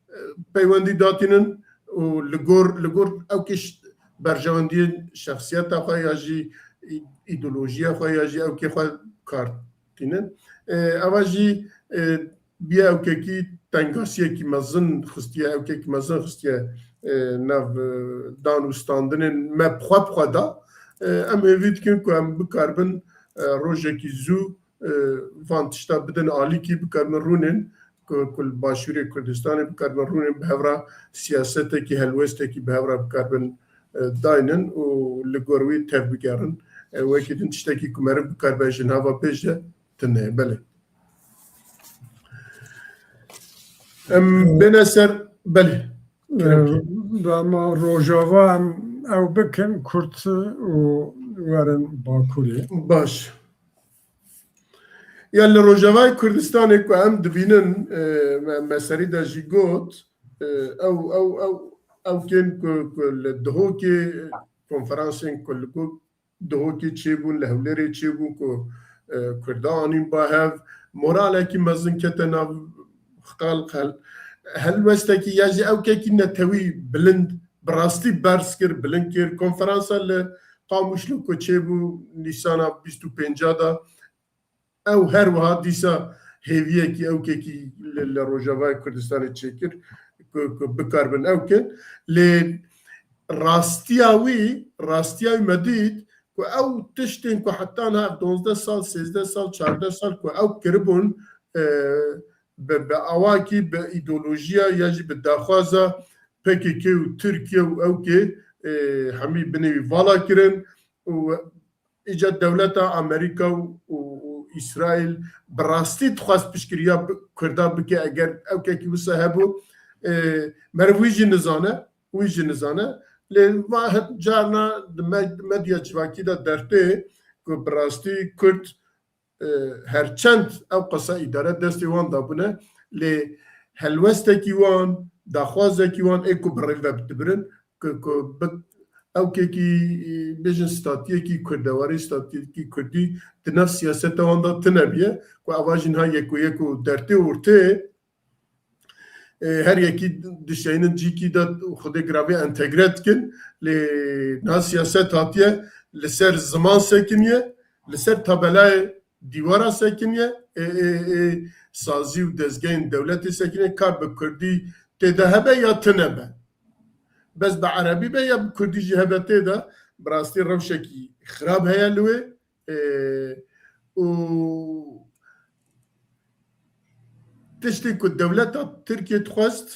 e, peywendî datînin û li gor, li gor ew kî ş-, berjewendiyên şexsiyeta xwe ya jî î-, îdeolojiya xwe ya jî ew kê xwe kar tînin. E, eva jî, e, bîye ewkekî tengasiyekî mezin xistiye, ewkekî mezin xistiye, e, nav, e, dan û standinên me bi xwe bi xwe da. E, em hêvî dikin ku em bikaribin, e, rojekî zû, e, van tişta bidin alîkî, bikaribin rûnên ku, ku li Başûrê Kurdistanê bikaribin rûnên bi hev re siyasetekî, helwestekî bi hev re bikaribin, e, daynin û li gor wî tev bigerin. E, wekî din tiştekî ku meriv bikaribe ji nava pêş de tune ye. Belê. Em bêne ser, belê. Kerem ki. Dema Rojava em ew bikin kurt û werin Bakurê. Baş. Ya li Rojavayê Kurdistanê ku em dibînin, e, me, me serî de jî got, e, ew, ew, ew, ew kên ku, ku li Duhokê konferansên ku li ku Duhokê çêbûn, li Hewlêrê çêbûn ku, e, Kurda anîn ba hev, moralekî mezin kete nav xelk, hel-, helwestekî ya jî ewkekî netewî bilind, bi rastî berz kir, bilind kir. Konferansa li Qamûşlo ku çêbû Nîsana bîst û pênca de, ew her wiha dîsa hêviyekî ewkekî li, li Rojavayê Kurdistanê çêkir ku, ku bikaribin ew kin. Lê rastiya wî, rastiya wî me dît ku ew tiştên ku heta niha ev duwazdeh sal, sêzdeh sal, çardeh sal ku ew kiribûn, e, bi, bi awakî, bi îdeolojiya ya jî bi daxwaza P K K û Tirkiye û ewkê, e, hemî binê wî vala kirin û îca dewleta Amerîka û, û, û Îsraîl bi rastî dixwest piştgiriya bi-, Kurda bike eger ewkekî wisa hebû, e, meriv wî jî nizane, wî jî nizane. Lê va he-, carna di me-, medya civakî de dertê ku bi rastî Kurd, e, her çend ew qasa îdare destê wan dabûne, lê helwestekî wan, daxwazekî wan ê ku bi rê ve dibirin, ku, ku bi ewkekî, e, bêjin statiyekî kurdewarî, statiyekî kurdî di nav siyaseta wan de tune biye, ku eva jî niha yek û yek û dertê ortê, e, her yekî dişeynin cîkî de xwedê giravê entegre dikin, lê niha siyaset hatiye li ser ziman sekiniye, li ser tabelayê dîwara sekiniye, e, e, e, sazî û dezgehên dewletê sekiniye, ka bi kurdî tê de hebe ya tune be. Bes bi erebî be ya bi kurdî jî hebe tê de, bi rastî rewşekî xirab heye li wê, e, û tiştê ku dewleta Tirkiye dixwest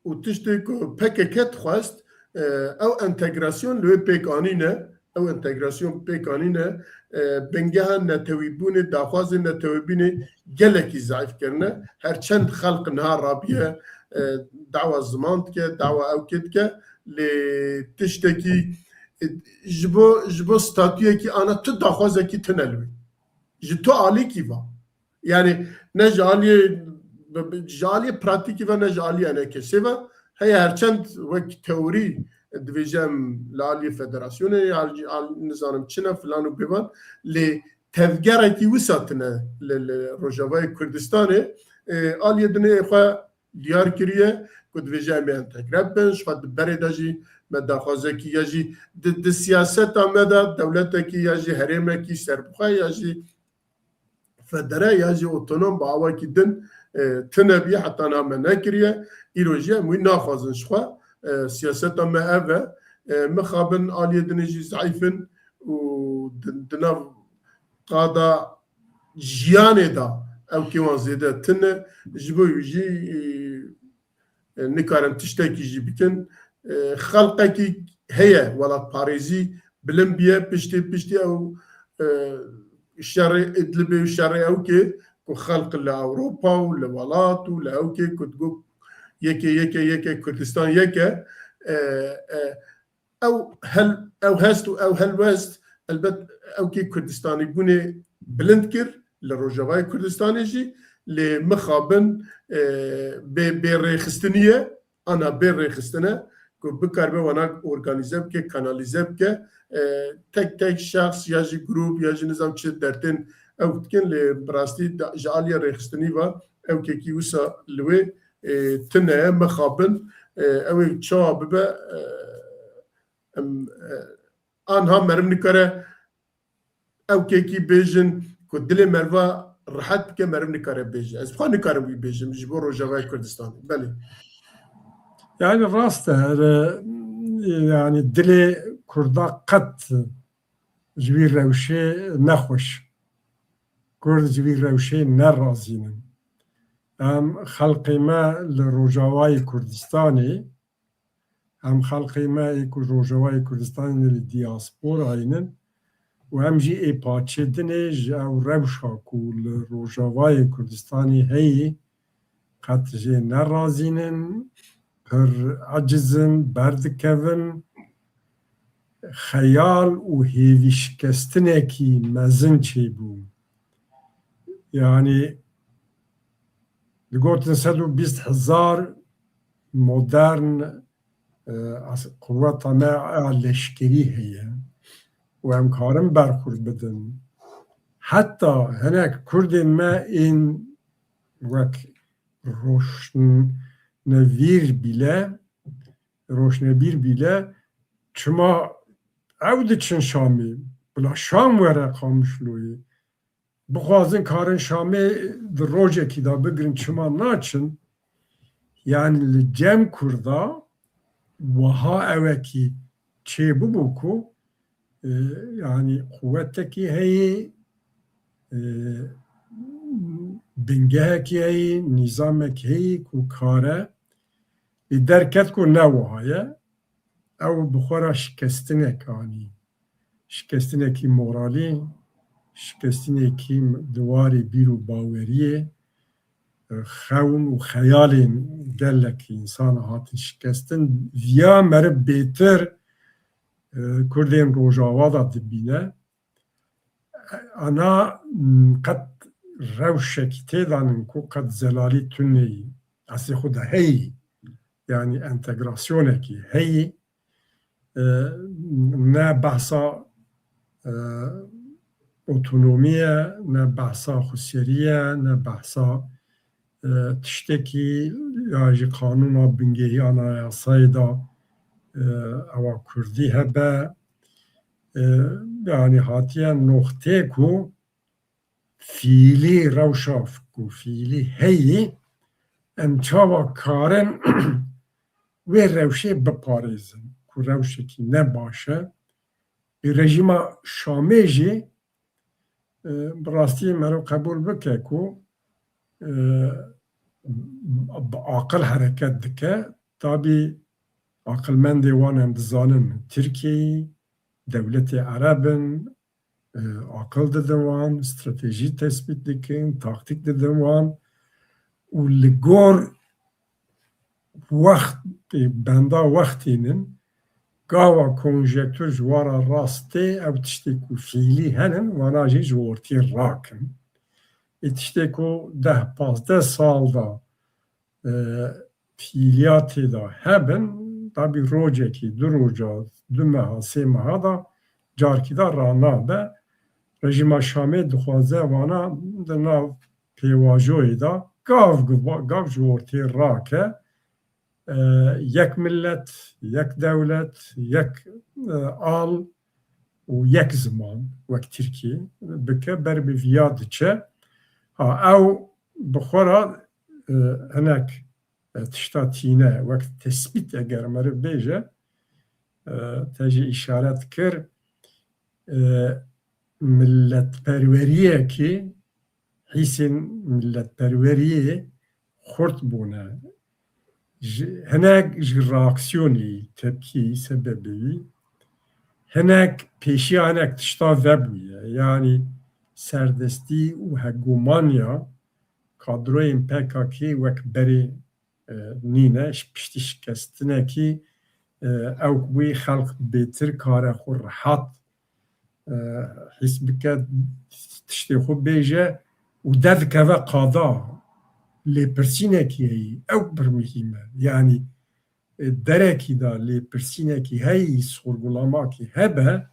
û tiştê ku P K K dixwest, e, ew entegrasyon li wê pêk anîne, ew entegrasyon pêk anîne, e, bingeha netewîbûnê, daxwazên netewîbûnê gelekî zeîf kirine. Her çend xelq niha rabiye, e, dawa ziman dike, dawa ewkê dike, lê tiştekî, e, ji bo, ji bo statuyekî ana tu daxwazekî tune li wê. Ji tu alîkî va. Yani ne ji aliyê, ji aliyê pratîkî ve ne ji aliyê enekesê ve heye her çend wek teorî divêje em li aliyê federasyonê ya al-, nizanim çi ne filan û bêvan lê tevgerekî wisa tine li, li Rojavayê Kurdistanê, e, aliyê dinê xwe diyar kiriye ku divêje em ê entegre bibin, ji xwe di berê de jî me daxwazekî ya jî di, di siyaseta me de dewletekî ya jî herêmekî serbixwe ya jî federe ya jî otonom bi awakî din, e, tune bî, heta niha me nekiriye. Îro jî em wî naxwazin ji xwe. E, siyaseta me ev e. E, mixabin aliyê dinê jî zeîf in û di, di nav qada jiyanê de ewkê wan zêde tune. Ji bo wî jî, e, e, nikarin tiştekî jî bikin. E, xelqekî heye welatparêzî bilind biye piştî, piştî ew, e, şerê Idlibê û şerê ewkê ku xelq li Ewropa û li welat û li ewkê ku digot yekê, yekê, yekê Kurdistan yek e, e, e, ew hel-, ew hest û ew helwest elbet ewkê Kurdistanîbûnê bilind kir li Rojavayê Kurdistanê jî, lê mixabin, e, bê, bê rêxistinî ye, ana bê rêxistine ku bikaribe wana organîze bike, kanalîze bike. E, tek tek şexs ya jî grûp ya jî nizam çi dertên ew dikin, lê bi rastî da-, ji aliyê rêxistinî ve ewkekî wisa li wê, e, tune ye, mixabin, e, ew ê çawa bibe, e, em, e, anha meriv nikare ewkekî bêjin ku dilê meriva rehet bike, meriv nikare bêje. Ez xwe nikarim wî bêjim ji bo Rojavayê Kurdistanê. Belê. Yani rast e, yani dilê Kurda qet ji wî rewşê nexweş. Kurd ji wî rewşê nerazînin. Em xelqê me li Rojavayê Kurdistanê, em xelqê me ê ku Rojavayê Kurdistanê li diasporayê nin û em jî ê parçê din ê ji ew rewşa ku li Rojavayê Kurdistanê heyî qet jê nerazînin, pir eciz in, berdikevin, xeyal û hêvîşikestinekî mezin çêbû. Yani digotin sed û bîst hezar modern, e, as-, quweta me a leşkerî heye û em karin berxwir bidin. Heta hinek Kurdên me ên wek roşnvîr bîle, roşnebîr bîle, çima ew diçin Şamê? Bila Şam were Qamişloyê. Bixwazin karin Şamê di rojekî de bigirin, çima naçin? Yani li cem Kurda wiha ewekî çêbibû ku, e, yani quwetekî heyî, e, bingehekî heyî, nîzamekî heyî ku kare Lê derket ku ne wiha ye, ew bi xwe re şikestinek anî. Şikestinekî moralî, şikestinekî di warê bîr û baweriyê, xewn û xeyalên gelek însan hatin şikestin. Viya meriv bêtir, e, Kurdên Rojava de dibîne. Ana, m, qet rewşekî tê de nin ku qet zelalî tuneyî, eslê xwe de heyî, yanî entegrasyonekî heyî, e, ne behsa, e, otonomî ye, ne behsa xweserî ye, ne behsa, e, tiştekî ya ji qanûna bingehî anayasayê de, e, ewa kurdî hebe. E, yanî hatiye noxtê ku fiîlî rewşa ku fiîlî heyî, em çawa karin wê rewşê biparêzin, ku rewşekî ne baş e. Ê rejîma Şamê jî, e, bi rastî meriv qebûl bike ku, e, bi aqil hereket dike. Tabî aqilmendê wan em dizanin Tirkiyeyî, dewletê Ereb in, e, aqil didin wan, stratejî tespît dikin, taktîk didin wan û li gor wextê, benda wextê nin, gava konjektûr ji wan re rast tê, ew tiştê ku fiîlî henin, wana jî ji ortê rakin. Ê tiştê ku deh pazdeh sal de, e, fiîliyatê de hebin, tabî rocekî, du roca, du meha, sê meha de carkî de ranabe. Rejîma Şamê dixwaze wana di nav pêvajoyê de gav, gav ji ortê rake. E, yek millet, yek dewlet, yek, e, al û yek ziman wek Tirkiyê bike, ber bi viya diçe. Ha, ew bi xwe re, e, hinek, e, tişta tîne wek tespît eger meriv bêje, e, te jî îşaret kir, e, milletperweriyekî, hîsên milletperweriyê xurt bûne. Ji, hinek ji reaksiyonê, tepkiyê sebebê wî, hinek pêşiya hinek tişta vebûye. Yanî serdestî û hegomanya kadroyên P K K wek berê, e, nîne, ji piştî şikestinekî, e, ew bûyî xelq bêtir kare xwe rehat, e, hîs bike, tiştê xwe bêje û derdikeve qada. Lêpirsînekî heyî, ew pir muhîm e. Yanî, e, derekî de lêpirsînekî heyî, sorgulamakî hebe,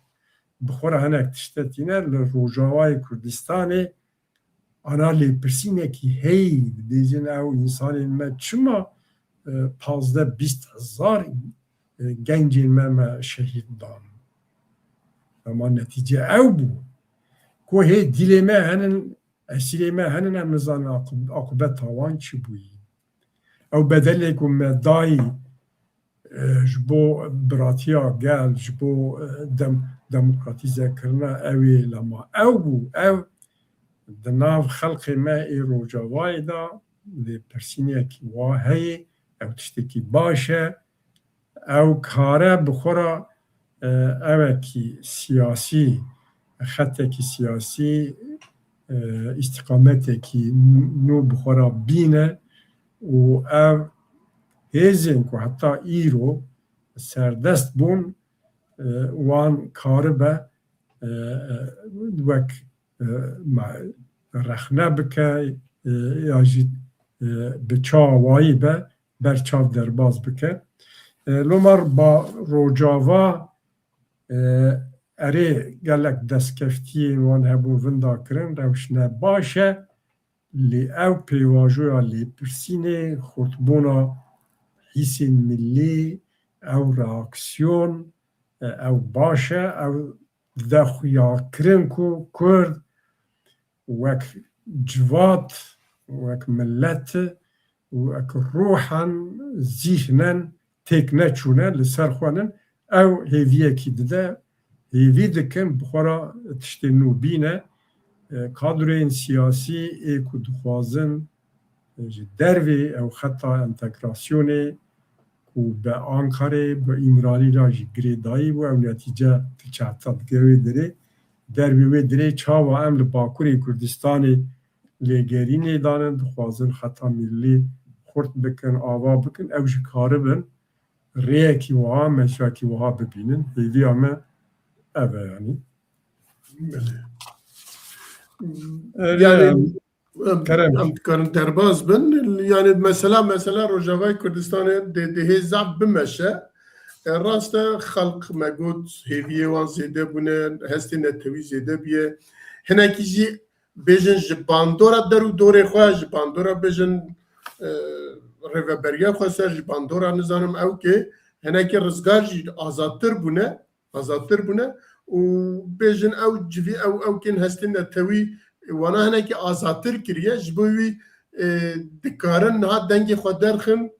bi xwe re hinek tişte tîne li Rojavayê Kurdistanê, ana lêpirsînekî heyî dibêjin, ew însanên me çima, e, pazdeh bîst hezar, e, gencên me, me şehîd dan? Ama netîce ew bû. Ku hê dîlê me henin, esîrê me henin, em nizanin aqib-, aqibeta wan çi bûyî. Ew bedelê ku me dayî, e, ji bo biratiya gel, ji bo, e, dem-, demokratîzekirina ew ê lema ew bû, ew di nav xelqê me ê Rojavayê de lêpirsînekî wa heye, ew tiştekî baş e, ew kare bi xwe re, e, ewekî siyasî, xetekî siyasî, e, îstîqametekî nû bi xwe re bîne û ev hêzên ku heta îro serdest bûn, e, wan karibe, e, e, wek, e, ma-, rexne bike, e, ya jî, e, bi çawayî be, ber çav derbas bike. E, lomar ba Rojava, e, erê gelek destkeftiyên wan hebûn vinda kirin, rewş ne baş e. Lê ew pêvajoya lêpirsînê, xurtbûna hîsên milî, ew reaksiyon, e, ew baş e, ew dide xuyakirin ku Kurd wek civat, wek millet û wek ruhen, zîhnen têk neçûne, li ser xwe nin. Ew hêviyekî dide, hêvî dikin bi xwe re tiştê nû bîne. E, kadroyên siyasî ê ku dixwazin, e, ji dervê ew xeta entegrasyonê, ku bi Ankarê, bi Îmralî re jî girêdayî bû, ew netîce tu çehta dike wê dirê. Dervê wê dirê çawa em li Bakurê Kurdistanê lêgerînê danin, dixwazin xeta millî xurt bikin, ava bikin, ew jî karibin rêyekî wiha, mecrakî wiha bibînin. Hêviya me ev e, yanî. Belê. Yanî, em, Kerem. Em dikarin derbas bin. Yanî mesela, mesela Rojavayê Kurdistanê dê, dê hê zaf bimeşe. E, rast e, xelq me got hêviyê wan zêde bûne, hestê netewî zêde bûye. Hinekî jî bêjin ji bandora der û dorê xwe, ji bandora bêjin, e, rêveberiya xweser, ji bandora nizanim ewkê, hinekî rizgar jî azadtir bûne, azadtir bûne û bêjin ew civî, ew, ewkên hestên netewî wana hinekî azadtir kiriye, ji bo wî, e, dikarin niha dengê xwe derxin,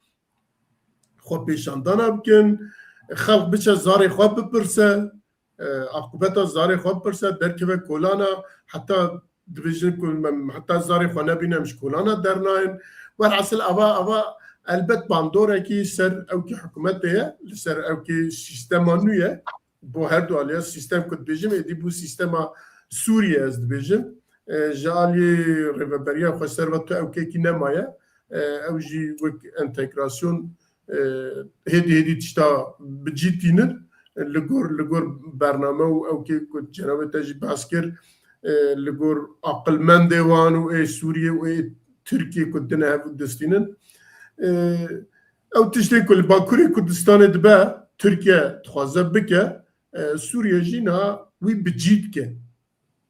xwe pêşandana bikin, xelq biçe zarê xwe bipirse, e, aqibeta zarê xwe bipirse, derkeve kolana, heta dibêjin ku me, heta zarê xwe nebîne em ji kolana dernayên. Werhasil ava, ava elbet bandorekî ser ewkî hikûmetê ye, li ser ewkî sîstema nû ye. Bo her du aliya sîstem ku dibêjim, êdî bû sîstema Sûriye ez dibêjim. E, ji aliyê rêveberiya xweser ve tu ewkekî nemaye. E, ew jî wek entegrasyon, e, hêdî hêdî tişta bi cî tînin. Li gor, li gor bername û ewkê ku cenabê te jî behs kir, e, li gor aqilmendê wan û ê Sûriyê û ê Tirkiyê ku dine hev û distînin. E, ew tiştê ku li Bakurê Kurdistanê dibe, Tirkiye dixwaze bike, e, Sûriye jî niha wî bi cî dike.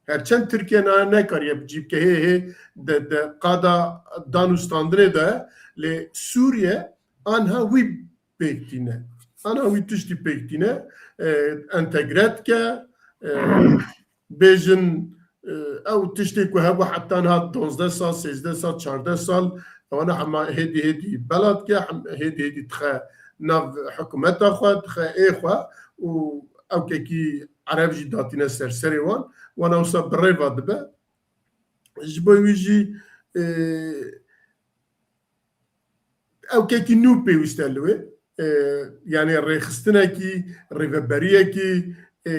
Herçend Tirkiye niha nekariye bi cî bike, hê hê de, de qada dan û standinê de, lê Sûriye anha wî pêk tîne. Anha wî tiştî pêk tîne, e, entegre dike, e, bêjin, e, ew tiştê ku hebû heta niha duwazdeh sal, sêzdeh sal, çardeh sal, wana hema hêdî hêdî bela dike, hem hêdî hêdî dixe nav hikûmeta xwe, dixe ê xwe û ewkekî Ereb jî datîne ser serê wan, wana wisa bi rêva dibe. Ji bo wî jî, e, ewkekî nû pêwîst e li wê. E, yanî rêxistinekî, rêveberiyekî, e,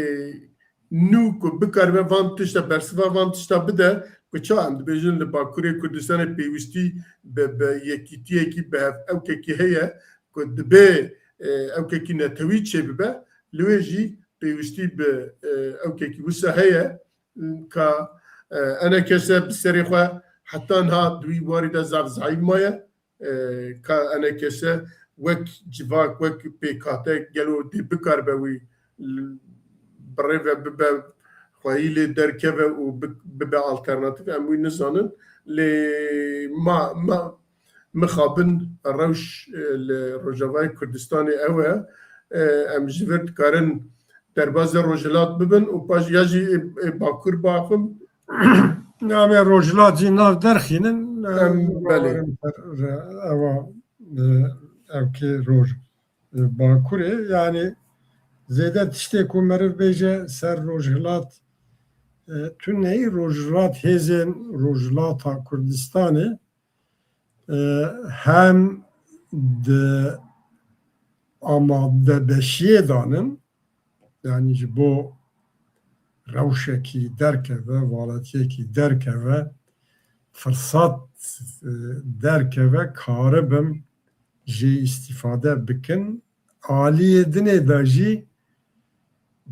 nû ku bikaribe van tişta, bersiva van tişta bide, ku ça em dibêjin li Bakurê Kurdistanê pêwîstî bi, bi yekîtiyekî, bi hev ewkekî heye, ku dibê, e, ewkekî netewî çêbibe, li wê jî pêwîstî bi, e, ewkekî wisa heye, ka, e, enekese bi serê xwe heta niha di wî warî de zaf zayîf maye, e, ka enekese wek civak, wek pêkhate gelo dê bikaribe wî l-, bi rê ve bibe, xweyî lê derkeve û bi-, bibe alternatîf, em wî nizanin. Lê ma, ma, mixabin rewş, e, li Rojavayê Kurdistanê ew e. E, em ji vir dikarin derbazê Rojhilat bibin û paş ya jî ê, ê Bakur baxin. Navê Rojhilat jî nav derxînin. E, em, belê. Ewa, e, ew kê roj, e, Bakurê, yanî zêde tiştê ku meriv bêje ser Rojhilat, e, tu neyî Rojhilat, hêzên Rojhilata Kurdistanê, e, hem di amadebeşiyê danin, yanî ji bo rewşekî derkeve, valetiyekî derkeve, firsat, e, derkeve, karibin jê îstîfade bikin. Aliyê dinê de jî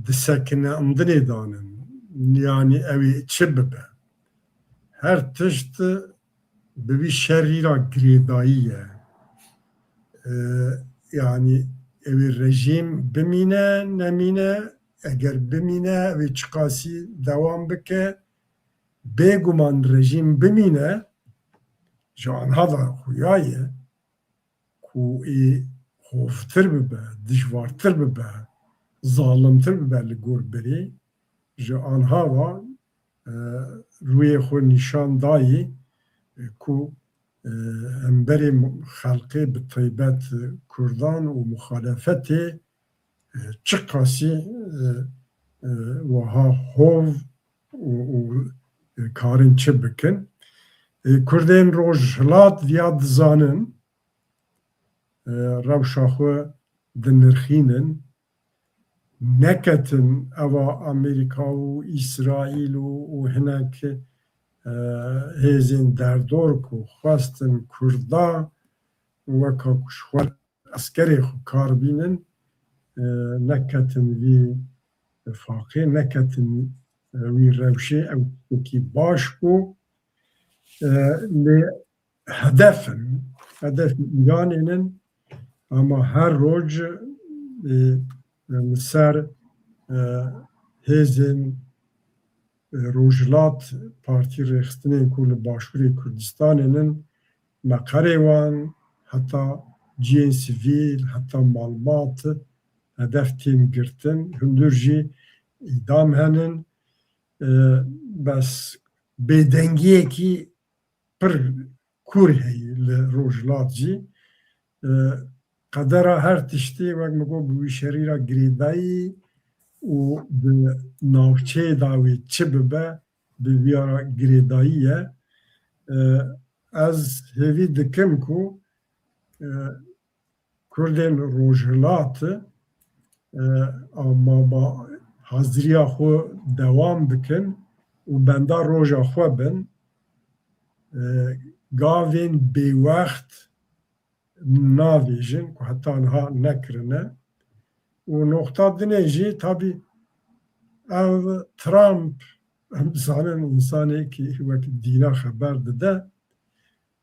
disekinandinê danin. Yanî ew ê çi bibe? Her tişt bi vî şerî re girêdayî ye. E, yanî ew ê rejîm bimîne, nemîne, eger bimîne, ew ê çiqasî dewam bike, bêguman rejîm bimîne, ji anha ve xuya ye ku ê hovtir bibe, dijwartir bibe, zalimtir bibe li gor berê, ji anha ve, e, rûyê xwe nîşan dayî, e, ku, e, hemberê xelkê, bi taybet Kurdan û muxalefetê, e, çiqasî, e, e, wiha hov û, û, e, karin çi bikin. E, Kurdên Rojhilat viya dizanin, rewşa xwe dinirxînin. Neketin eva Amerîka û Îsraîl û, û hinek, e, hêzên derdor ku xwestin Kurda weka ku ji xwe eskerê xwe kar bînin, e, neketin vî faqê, neketin, e, wî rewşê, ew tiştekî baş bû. E, lê hedef in. Hedef Îranê nin, ama her roj, e, li ser, e, hêzên, e, Rojhilat Partî Rêxistinên ku li Başûrê Kurdistanê nin, meqerê wan, heta cihên sivîl, heta malbat hedef tên girtin. Hundir jî îdam henin. E, bes bêdengiyekî pir kûr heye li Rojhilat jî. E, qedera her tiştî, wek min got, bi wî şerî re girêdayî û bi navçeyê de wê çi bibe, bi vîya re girêdayî ye. E, ez hêvî dikim ku, e, Kurdên Rojhilat, e, ama ba haziriya xwe dewam bikin û benda roja xwe bin, e, gavên bêwext navêjin ku heta niha nekirine. Û noqta dinê jî tabî ev Trump, em dizanin, însanekî wek dîna xeber dide.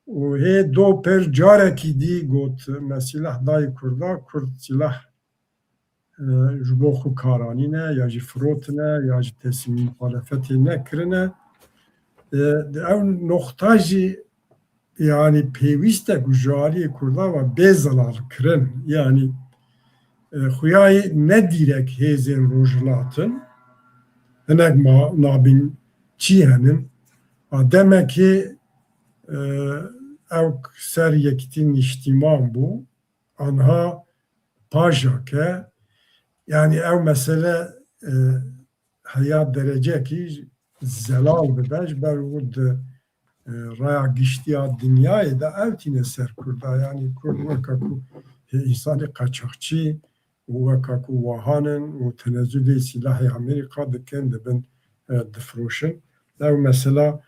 Û hê do pêr carekî dî got, me sîleh dayî Kurda, Kurd sîleh, e, ji bo xwe kar anîne, ya jî firotine, ya jî teslîmî muxalefetê nekirine. E, di ew noqta jî, yanî pêwîst e ku ji aliyê Kurdan ve bê zelal kirin. Yanî, e, xuyayê ne dîrek hêzên Rojhilat in, hinek ma nabîn çî henin. A demekê, e, ew ser yekîtî nîştîman bû, anha pajak e. Yanî ew mesele, e, heya derecekî zelal bibe, ji ber ku di, e, raya giştî ya dinyayê de ew tîne ser Kurda. Yanî Kurd weka ku hê însanê qeçaxçî û weka ku wahan in û tenezulê sîlahê Amerîka dikin, dibin, e, difiroşin. Ew mesela,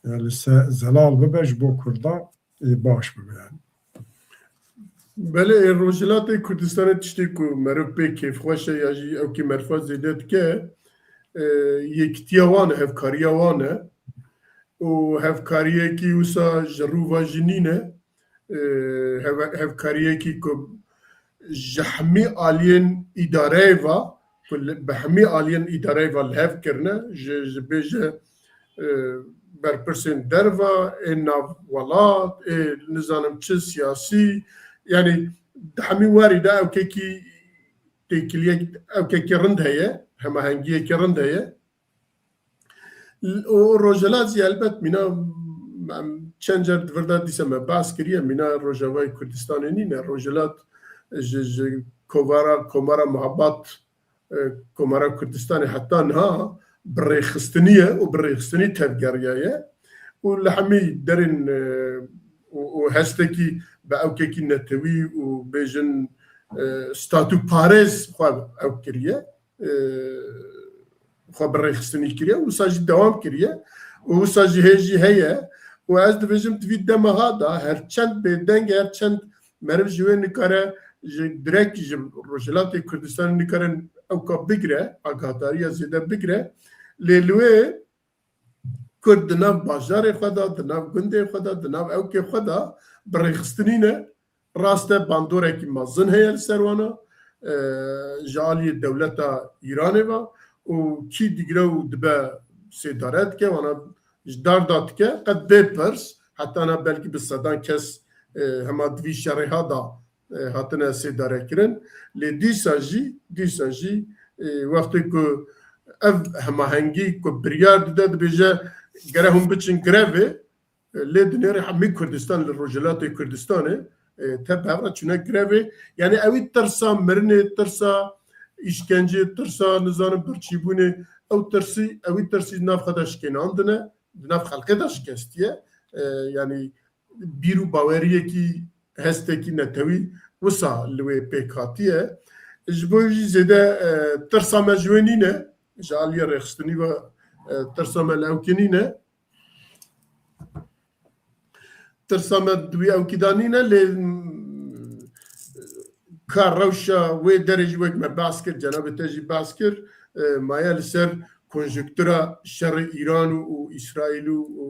e, li ser zelal bibe ji bo Kurda, ê baş bibe yani. Belê, ê Rojhilatê Kurdistanê tiştê ku meriv pê kêfxweş e ya jî ew kê merifa zêde dike, e, yekitiya wan e, hevkariya wan e. Û hevkariyekî wisa ji rû ve jî nîne, e, hev-, hevkariyekî ku ji hemî aliyên îdareyê ve, ku li, bi hemî aliyên îdareyê ve li hev kirine, ji, ji bêje, e, berpirsên derve, ên nav welat, ê nizanim çi siyasî, yanî di hemî warî de ewkekî têkiliyek, ewkekî rind heye, hemahengiyekî rind heye. Û Rojhilat jî helbet mîna, em çend car di vir de dîsa me behs kiriye, mîna Rojavayê Kurdistanê nîne. Rojhilat ji, ji kovara, Komara Muhabat, e, Komara Kurdistanê heta niha bi rêxistinî ye û bi rêxistinî tevgeriyaye. Û li hemî derên, e, û, û hestekî bi ewkekî netewî û bêjin, e, statûparêz xwe ew kiriye. E, xwe bi rêxistinî kiriye, wisa jî dewam kiriye û wisa jî hê jî heye. Û ez dibêjim, di vî dema ha da her çend bêdeng e, her çend meriv ji wê nikare, ji direk ji Rojhilatê Kurdistanê nikare ewka bigire, agahdariya zêde bigire, lê li wê Kurd di nav bajarê xwe de, di nav gundê xwe de, di nav ewkê xwe de bi rêxistinî ne. Rast e, bandorekî mezin heye li ser wana, e, ji aliyê dewleta Îranê ve û kî digire û dibe sêdare dike, wana ji dar da dike, qet bê pirs, heta na belkî bi sedan kes, e, hema di vî şerê ha da, e, hatine sêdare kirin. Lê dîsa jî, dîsa jî, e, wextê ku ev hemahengî ku biryar dide, dibêje gere hûn biçin grevê, e, lê dinêre hemî Kurdistan li Rojhilatê Kurdistanê, e, te bi hev re çûne grevê. Yanî ewî tirsa mirinê, tirsa îşkencê, tirsa nizanim birçîbûnê, ew tirsî, ewî tirsî di nav xwe de şikênandine, di nav xelkê de şikestiye. E, yanî bîr û baweriyekî, hestekî netewî wisa li wê pêk hatiye. Ji bo jî zêde, e, tirsa me ji wê nîne, ji aliyê rêxistinî ve, e, tirsa me li ewkê nîne. Tirsa me di wî ewkî de nîne, lê, mm, ka rewşa wê derê jî wek me behs kir, cenabê te jî behs kir, e, maye li ser konjonktura şerê Îran û, û Îsraîl û, û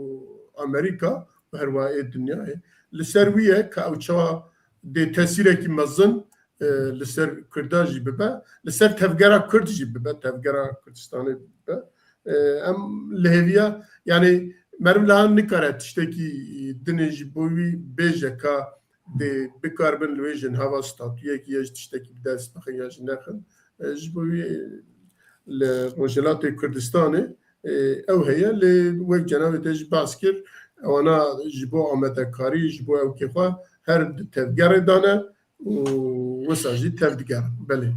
Amerîka û herwiha ê dinyayê. Li ser wî ye ka ew çawa dê tesîrekî mezin, e, li ser Kurda jî bibe, li ser tevgera Kurd jî bibe, tevgera Kurdistanê bibe. E, em li hêviya, yanî meriv lihan nikare tiştekî dinê ji bo wî bêje ka dê bikaribin li wê jinhava statuyekî ya ji tiştekî bi dest bixin ya jî nexin. E, ji bo wî li Rojhilatê Kurdistanê, e, ew heye, lê wek cenabê te jî behs kir, ewana ji bo amadekarî, ji bo ewkê xwe her di tevgerê de ne û wisa jî tev digerin. Belê.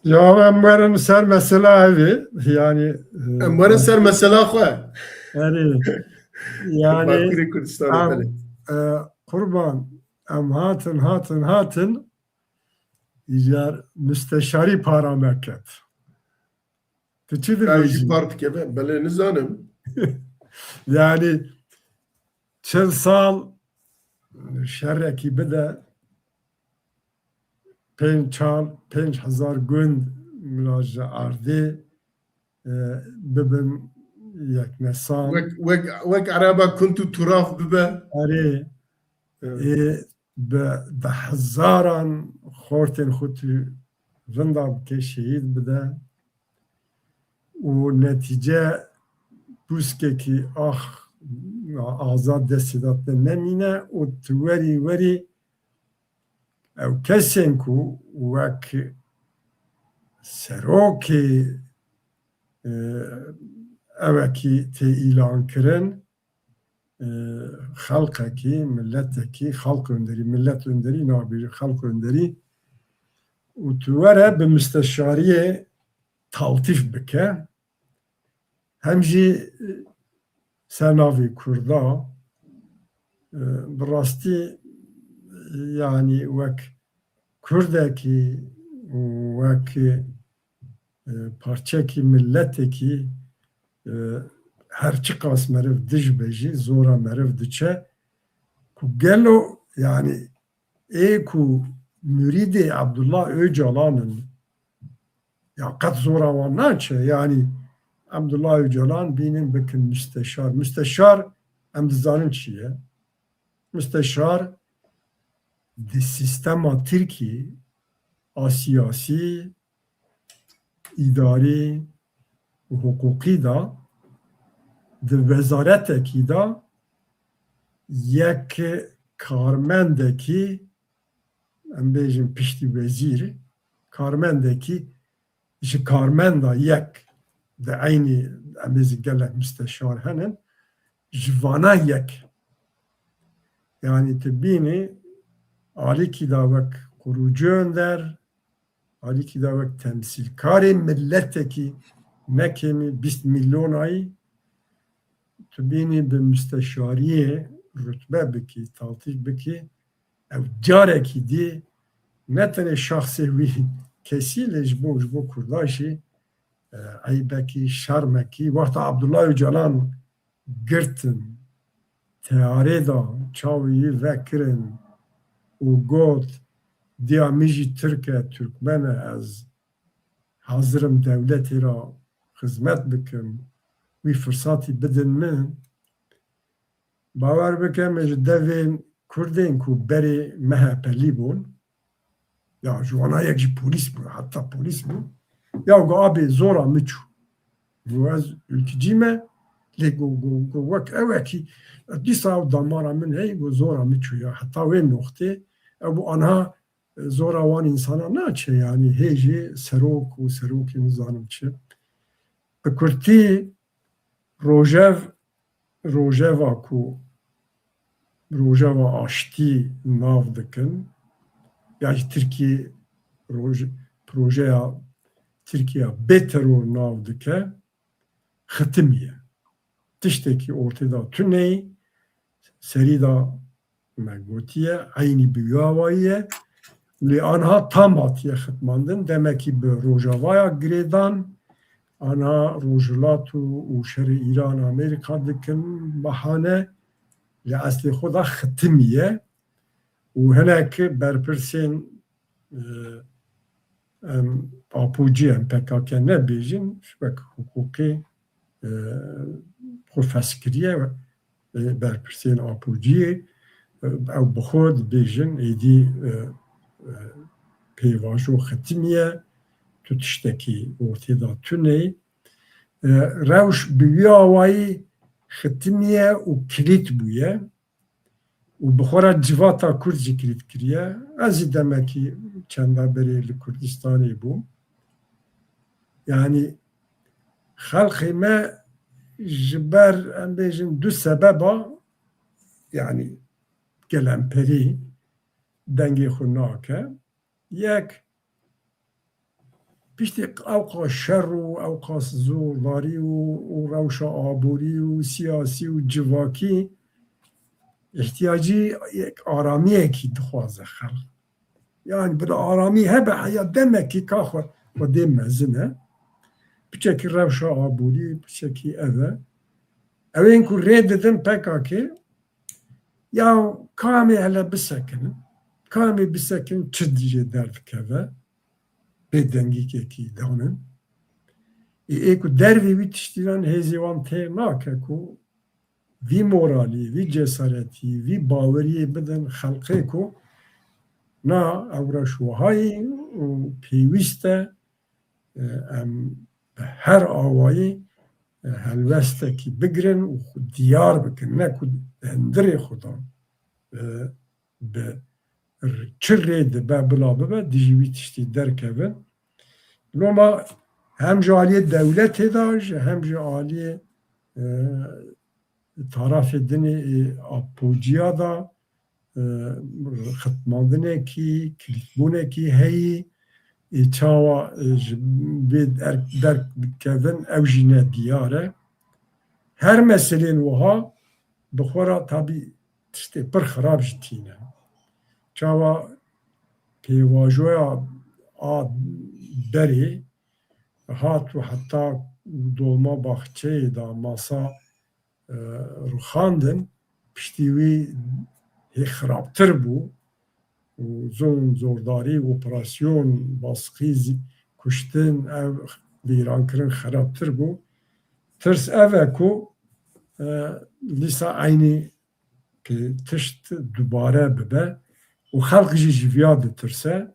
Ya em werin ser mesela evê, yani, e, Em werin ser mesela xwe. Yani, yani, Bakurê Kurdistanê, em, belê. E, Qurban, em hatin, hatin, hatin, îcar müsteşarî para me ket. Tu çi dibêjî? Ew jî par dikeve, belê nizanim. Yani, çil sal şerekî bide, pênc çar, pênc hezar gund mila ji erdê, e, bibin yeknesan. Wek, wek, wek ereba kunt û turaf bibe. Erê. Evet. Ê, bi, bi hezaran xortên xwe tu vinda bike, şehîd bide û netîce pûskekî ax, azad destê de te nemîne û tu werî, werî ew kesên ku wek serokê, e, evekî tê îlan kirin, e, xelqekî, miletekî, xelq önderî, millet önderî nabêje, xelq önderî û tu were bi misteşariyê taltîf bike. Hem jî, e, ser navê Kurda, e, bi rastî, e, yanî wek Kurdekî û wek, e, parçekî miletekî, e, her çiqas meriv dij be jî zora meriv diçe ku gelo, yanî, ê ku murîdê Abdullah Öcalan in, ya qet zora wan naçe. Yanî Abdullah Öcalan bînin bikin müsteşar. Müsteşar em dizanin çi ye? Müsteşar di sîstema Tirkî a siyasî, îdarî û hiqûqî de, di wezaretekî de yek karmendekî, em bêjin piştî wezîr, karmendekî ji karmenda yek, di eynî em bêjin gelek misteşar henin, ji vana yek. Yanî tu bînî alîkî de wek kurucu önder, alîkî de wek temsîlkarê miletekî, ne kêmî bîst milyonayî, tu bînî bi misteşariyê rutbe bikî, taltîf bikî, ew carekî dî ne tenê şexsê wî kesî, lê ji bo, ji bo Kurda jî, e, eybekî, şermekî. Wexta Abdullah Öcalan girtin, teyarê da çavê wî vekirin û got, diya min jî Tirk e, Türkmen e, ez hazir im dewletê re xizmet bikim, wî firsatî bidin min. Bawer bike, min ji devên Kurdên ku berê M H P'lî bûn, ya ji wana yek jî polîs bû, heta polîs bû. Ya got, abê zora min çû. Got, ez ülkücî me, lê got, got, got, wek ewekî, dîsa ew damara min hey, got, zora min çû ya. Heta wê noxtê, ew bû anha, e, zora wan însana naçe, yanî hê jî serok û serokê nizanim çi. Bi kurtî, rojev, rojeva ku rojeva aştî nav dikin, ya jî Tirkiye roj-, projeya Tirkiye bê teror nav dike, xitimiye. Tiştekî ortê de tuneyî, serî de me gotiye, eynî bi wî awayî ye. Lê anha tam hatiye xitmandin, demekî bi Rojavaya girêdan, anha Rojhilat û, û şerê Îran, Amerîka dikin bahane, li eslê xwe de xitimî ye. Û hinek berpirsên, e, em, apûcî em P K K nebêjin, ji wek hiqûqê, e, xwe fes kiriye, e, berpirsên apûciyê, e, ew bi xwe dibêjin, êdî, e, e, pêvajo xitimiye, tu tiştekî ortê de tune ye. E, rewş bi wî awayî xitimiye û kilît bûye û bi xwe re civata Kurd jî kilît kiriye. Ez jî demekî çenda berê li Kurdistanê bûm. Yanî xelkê me ji ber, em bêjin, du sebeba, yanî gelemperî dengê xwe nake. Yek, piştî ewqas şer û ewqas zordarî û, û rewşa aborî û siyasî û civakî, îhtiyacî yek aramiyekî dixwaze xelk. Yani bila aramî hebe, heya demekî ka xwe, xwedê mezin e. Piçekî rewşa aborî, piçekî ev e. Ew ên ku rê didin P K K, ya kamê hele bisekinin, kamê bisekinin çi jê derdikeve, bê dengîkekî danin. Ê, ê ku dervê wî tiştînan hêzê wan tê nake ku vî moralî, vî cesaretî, vî baweriyê bidin xelkê ku na, ew rewş wiha ye û pêwîst e, e, em bi her awayî, e, helwestekî bigirin û xwe diyar bikin, ne ku hundirê xwe de, e, bi r-, çi rê dibe bila bibe, dijî wî tiştî derkevin. Loma hem ji aliyê dewletê de, ji hem ji aliyê, e, tarafê dinê, e, apociya de, e, xitmandinekî, kilîtbûnekî heyî, ê çawa, e, ji bê der-, derk dikevin, ew jî ne diyar e. Her meselên wiha bi xwe re tabî tiştê pir xirab jî tîne. Çawa pêvajoya a berê hat û heta Dolmabahçeyê de masa, e, rûxandin, piştî wî hê xirabtir bû û zulm, zordarî, operasyon, baskî, zî-, kuştin, ev vîrankirin xirabtir bû. Tirs ev e ku, e, dîsa eynî ki tişt dubare bibe û xelk jî ji viya ditirse.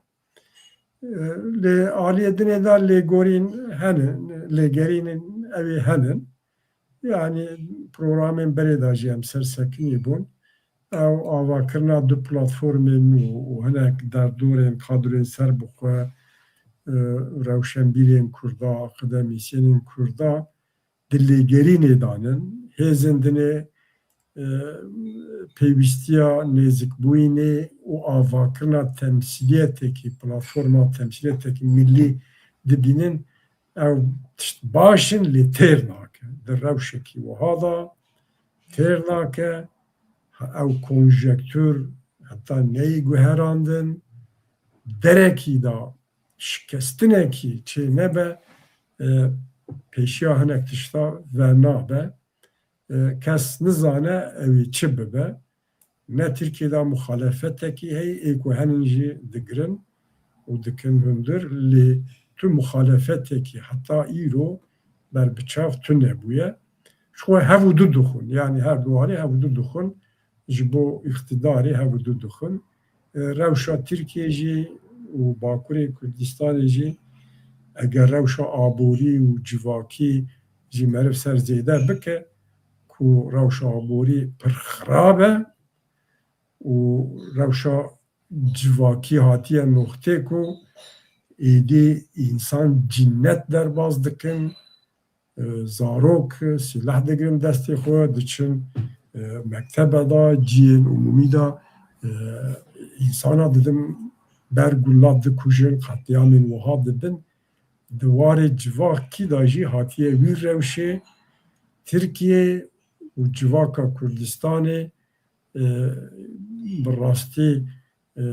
Lê aliyê dinê de lêgorîn henin, lêgerînên ew ê henin. Yanî programên berê de jî em ser sekinî bûn. Ew avakirina du platformên nû û hinek derdorên kadroyên serbixwe, e, rewşenbîrên Kurda, akademîsyenên Kurda di lêgerînê de nin. Hêzên dinê, e, pêwîstiya nêzikbûyînê û avakirina temsîliyetekî, platforma temsîliyetekî millî dibînin. Ew tişt baş in, lê têr nake. Di rewşekî wiha de têr nake. Ew konjektûr heta neyê guherandin. Derekî de şikestinekî çê nebe, e, pêşiya hinek tişta venabe. E, kes nizane ew ê çi bibe. Ne Tirkiyê de muxalefetekî heye, ê ku henin jî digirin û dikin hundir, lê tu muxalefetekî heta îro berbiçav tune bûye. Ji xwe hev û du dixwin, yanî her du alî hev û du dixwin, ji bo îqtidarê hev û du dixwin. E, rewşa Tirkiyê jî û Bakurê Kurdistanê jî, eger rewşa aborî û civakî jî meriv ser zêde bike, ku rewşa aborî pir xirab e û rewşa civakî hatiye noxtê ku êdî însan cînet derbas dikin, e, zarok, e, sîleh digirin destê xwe, diçin, e, mektebe de, ciyên umûmî de, e, însana didin ber gulat dikujin, qetlîamên wiha dibin. Di warê civakî de jî hatiye wî rewşê. Tirkiye û civaka Kurdistanê, e, bi rastî, e, e,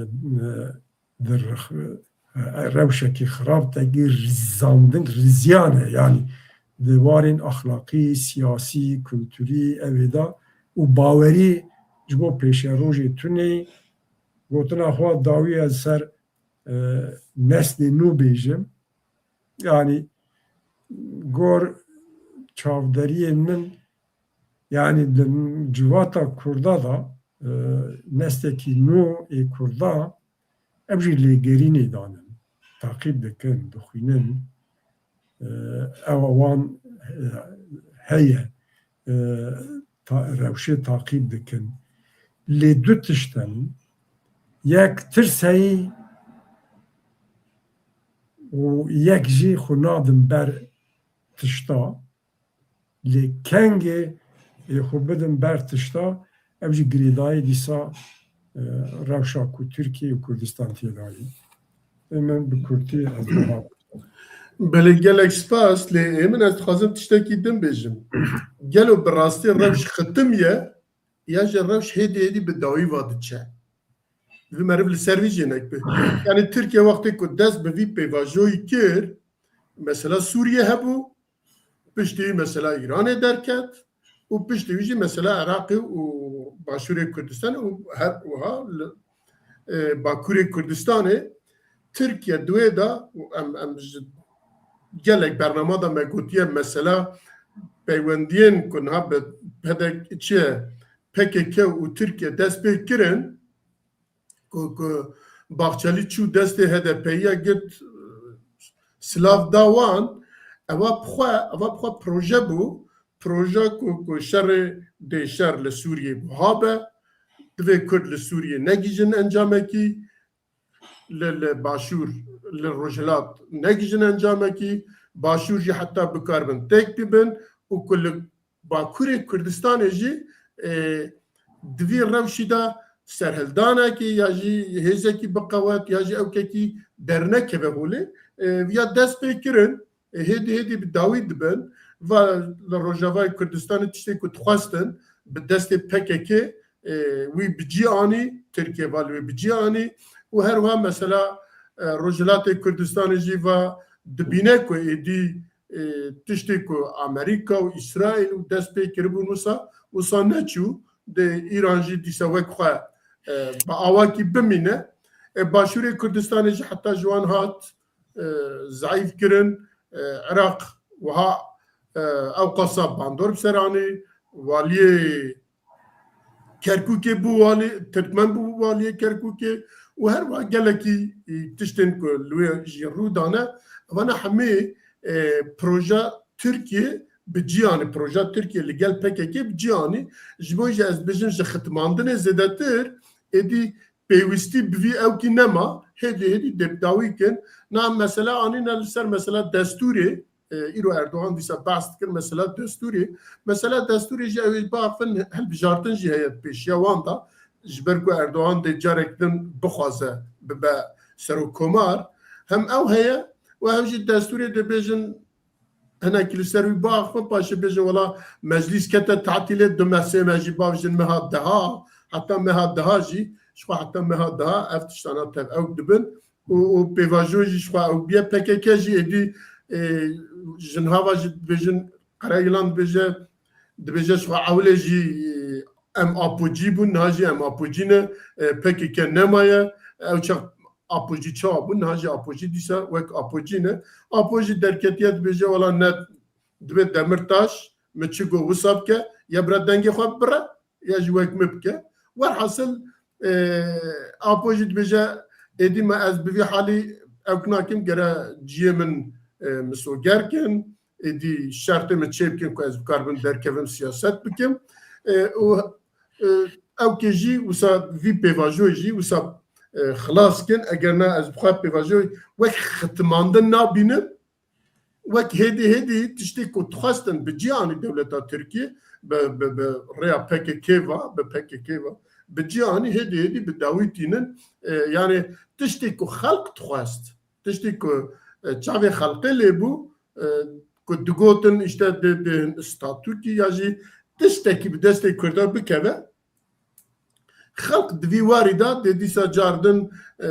di rix-, e, rewşekî xirab de gî rizandin, riziyane, yanî di warên axlaqî, siyasî, kulturî, evê de û bawerî ji bo pêşerojê tune. Gotina xwe dawî ez ser, e, neslê nû bêjim. Yanî gor çavderiyên min, yanî di civata Kurda de, e, nestekî nû ê Kurda, ew jî lêgerînê danin, taqîb dikin, dixwînin. E, ew wan, e, heye, e, ta-, rewşê taqîb dikin. Lê du tişt in. Yek tirs heyî û yek jî xwe nadin ber tişta. Lê kengê ê xwe bidin ber tişta, ev jî girêdayî dîsa, e, rewşa ku Tirkiye û Kurdistan tê de ye. Ê min bi kurtî ez niha Belê, gelek spas, lê ê min ez dixwazim tiştekî din bêjim. Gelo bi rastî rewş xitim ye, ya jî rewş hêdî hêdî bi dawî va diçe? Vî meriv li ser vî jî nek bi. Yanî Tirkiye wextê ku dest bi vî pêvajoyî kir, mesela Sûriye hebû, piştî wî mesela Îranê derket û piştî wî jî mesela Iraqê û Başûrê Kurdistan û her wiha li, e, Bakurê Kurdistanê Tirkiye di wê de û em, em ji gelek bernama de me gotiye mesela peywendiyên ku niha bi P D K, çi ye, P K K û Tirkiye dest pê kirin, ku, ku Bahçelî çû destê H D P'yê girt, silav da wan, eva bi xwe, eva bi xwe proje bû, proje ku, ku şerê dê şer li Sûriyê buha be, divê Kurd li Sûriyê negihîjin encamekî, li, li Başûr, li Rojhilat negihîjin encamekî, Başûr jî heta bikaribin têk bibin û ku li Bakurê Kurdistanê jî, e, di vî rewşî de serhildanekî ya jî hêzekî biqewet ya jî ewkekî dernekeve holê, e, ya dest pê kirin, e, hêdî hêdî bi dawî dibin. Va li Rojavayê Kurdistanê tiştê ku dixwestin bi destê P K K, e, wî bi cî anî, Tirkiye va li wê bi cî anî û her wiha mesela, e, Rojhilatê Kurdistanê jî va dibîne ku êdî, e, tiştê ku Amerîka û Îsraîl û dest pê kiribûn wisa, wisa neçû, dê Îran jî dîsa wek xwe, e, bi awakî bimîne. E, Başûrê Kurdistanê jî heta ji wan hat, e, zeîf kirin. E, Iraq wiha, e, ewqasa bandor bi ser anî, waliyê Kerkûkê bû walî, Tirkmen bû waliyê Kerkûkê û her wiha gelekî, e, tiştên ku li wê jî rû dane, evana hemî, e, proja Tirkiye bi cî anî, proja Tirkiye li gel P K K bi cî anî. Ji bo jî ez dibêjim ji xitmandinê zêdetir êdî pêwîstî bi vî ewkî nema, hêdî hêdî dê bi dawî kin. Na mesela anîne li ser mesela destûrê, e, îro Erdogan dîsa behs dikir mesela destûrê. Mesela destûrê jî ew ê biaxivin, hilbijartin jî heye di pêşiya wan de. Ji ber ku Erdogan dê carek din bixwaze bibe serokkomar, hem ew heye û hem jî destûrê dibêjin hinekî li ser wî biaxivin, paşê bêjin wela meclîs kete tatîlê, du meh sê meh jî bavêjin meha deha, heta meha deha jî, ji xwe heta meha deha ev tiştana tev ewk dibin. û, û pêvajoyê jî ji xwe ew bûye. P K K jî êdî, e, ji niha ve jî dibêjin, Karayilan dibêje, dibêje ji xwe ewilê jî, e, em Apocî bûn, niha jî em Apocî ne, e, P K K nemaye, ew çax Apocî çawa bûn, niha jî Apocî dîsa wek Apocî ne. Apo jî derketiye dibêje, wela ne, divê Demirtaş, min çi got wisa bike, ya bira dengê xwe bibire, ya jî wek min bike. Werhasil, e, Apo jî dibêje, êdî me ez bi vî halî ewk nakim, gere ciyê min, e, misoger kin, êdî şertê min çê bikin ku ez bikaribim derkevim siyaset bikim. E, û, e, ewkê jî wisa vî pêvajoyê jî wisa, e, xilas kin, eger na ez bi xwe pêvajoyê wek xitmandin nabînim, wek hêdî hêdî tiştê ku dixwestin bi cî anî dewleta Tirkiyê, bi, bi, bi rêya P K K ve, bi P K K ve, bi cî anî hêdî hêdî bi dawî tînin. E, yanî tiştê ku xelk dixwest, tiştê ku, e, çavê xelkê lê bû, e, ku digotin îşte dê, dê statûkî ya jî tiştekî bi destê Kurda bikeve, Xelq di vî warî de dê dîsa cardin, e,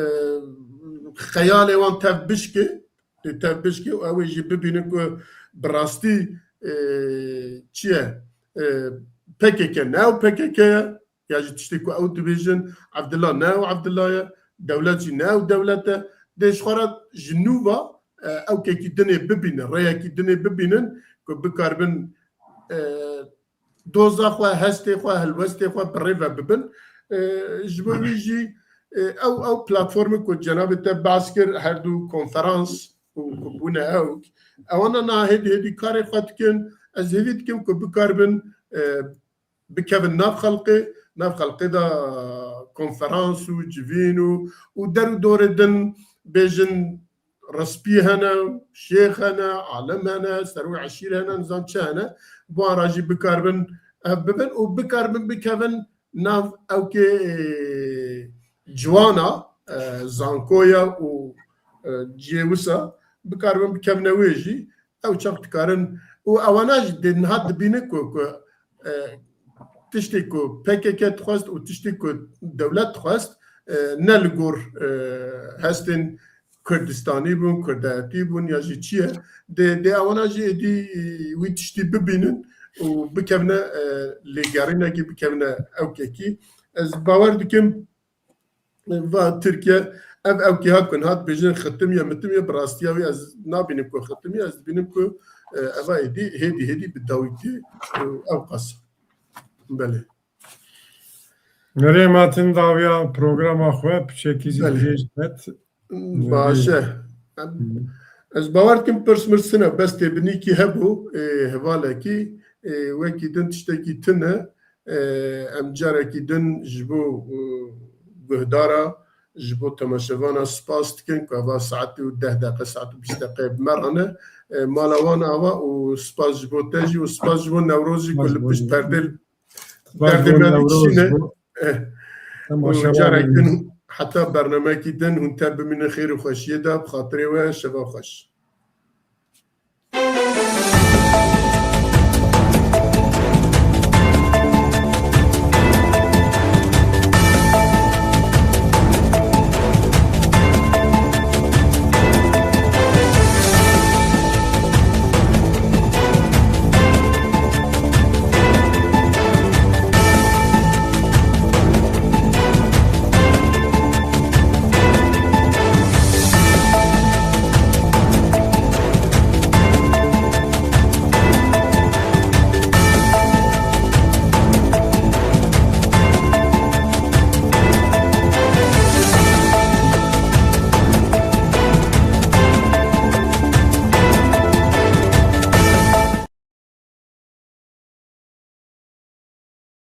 xeyalê wan tev bişkê, dê tev bişkê û ew ê jî bibînin ku bi rastî, e, çi ye? E, P K K ne ew P K K ye, ya jî tiştê ku ew dibêjin, Evdila ne ew Evdila ye, dewlet jî ne ew dewlet e. Dê ji xwe re ji nû ve, e, ewkekî dinê bibînin, rêyekî dinê bibînin ku bikaribin, e, doza xwe, hestê xwe, helwestê xwe bi rê ve bibin. E, ji bo wî jî, e, ew, ew platformê ku cenabê te behs kir, her du konferans û ku bûne ew, ewana niha hêdî hêdî karê xwe dikin. Ez hêvî dikim ku bikaribin, e, bikevin nav xelqê, nav xelqê de konferans û civîn û, û der û dorê din bêjin, rispî hene, şêx hene, alim hene, serwê eşîr hene, nizam çi hene, bi wan re jî bikaribin ev bibin û bikaribin bikevin nav ewkê, e, ciwana, e, zankoya û, e, cihê wisa bikaribin bikevine wê jî, ew çax dikarin û ewana jî dê niha dibînin ku, ku, e, tiştê ku P K K dixwest û tiştê ku dewlet dixwest, e, ne li gor, e, hestên Kurdistanî bûn, Kurdayetî bûn ya jî çi ye, dê, dê ewana jî êdî wî tiştî bibînin û bikevine, e, lêgerînekî, bikevine ewkekî. Ez bawer dikim, va Tirkiye, ev ewkê hat ku niha dibêjin xitimiye, mitimiye, bi rastiya wî ez nabînim ku xitimiye, ez dibînim ku, e, eva êdî hêdî hêdî bi dawîtî, e, ew qas. Belê. Nerê Matin dawiya programa xwe piçekî zî Belê. dirêj ket. Baş e. Hı. Ez bawer dikim pirs mirs tune, bes têbinîkî hebû, ê, hevalekî, ê, wekî din tiştekî tune, ê, em carekî din ji bo, ê, guhdara, ji bo temaşevana spas dikin ku eva saetê û deh deqe, saet û bîst deqe bi me re ne. Ê, mala wan ava û spas ji bo te jî û spas ji bo Newroz jî ku Spas li bo pişt perdê Derdê me dikişîne. Eh. Û carek din heta bernamekî din hûn tev bimînin xêr û xweşiyê de, bi xatirê we şeva xweş.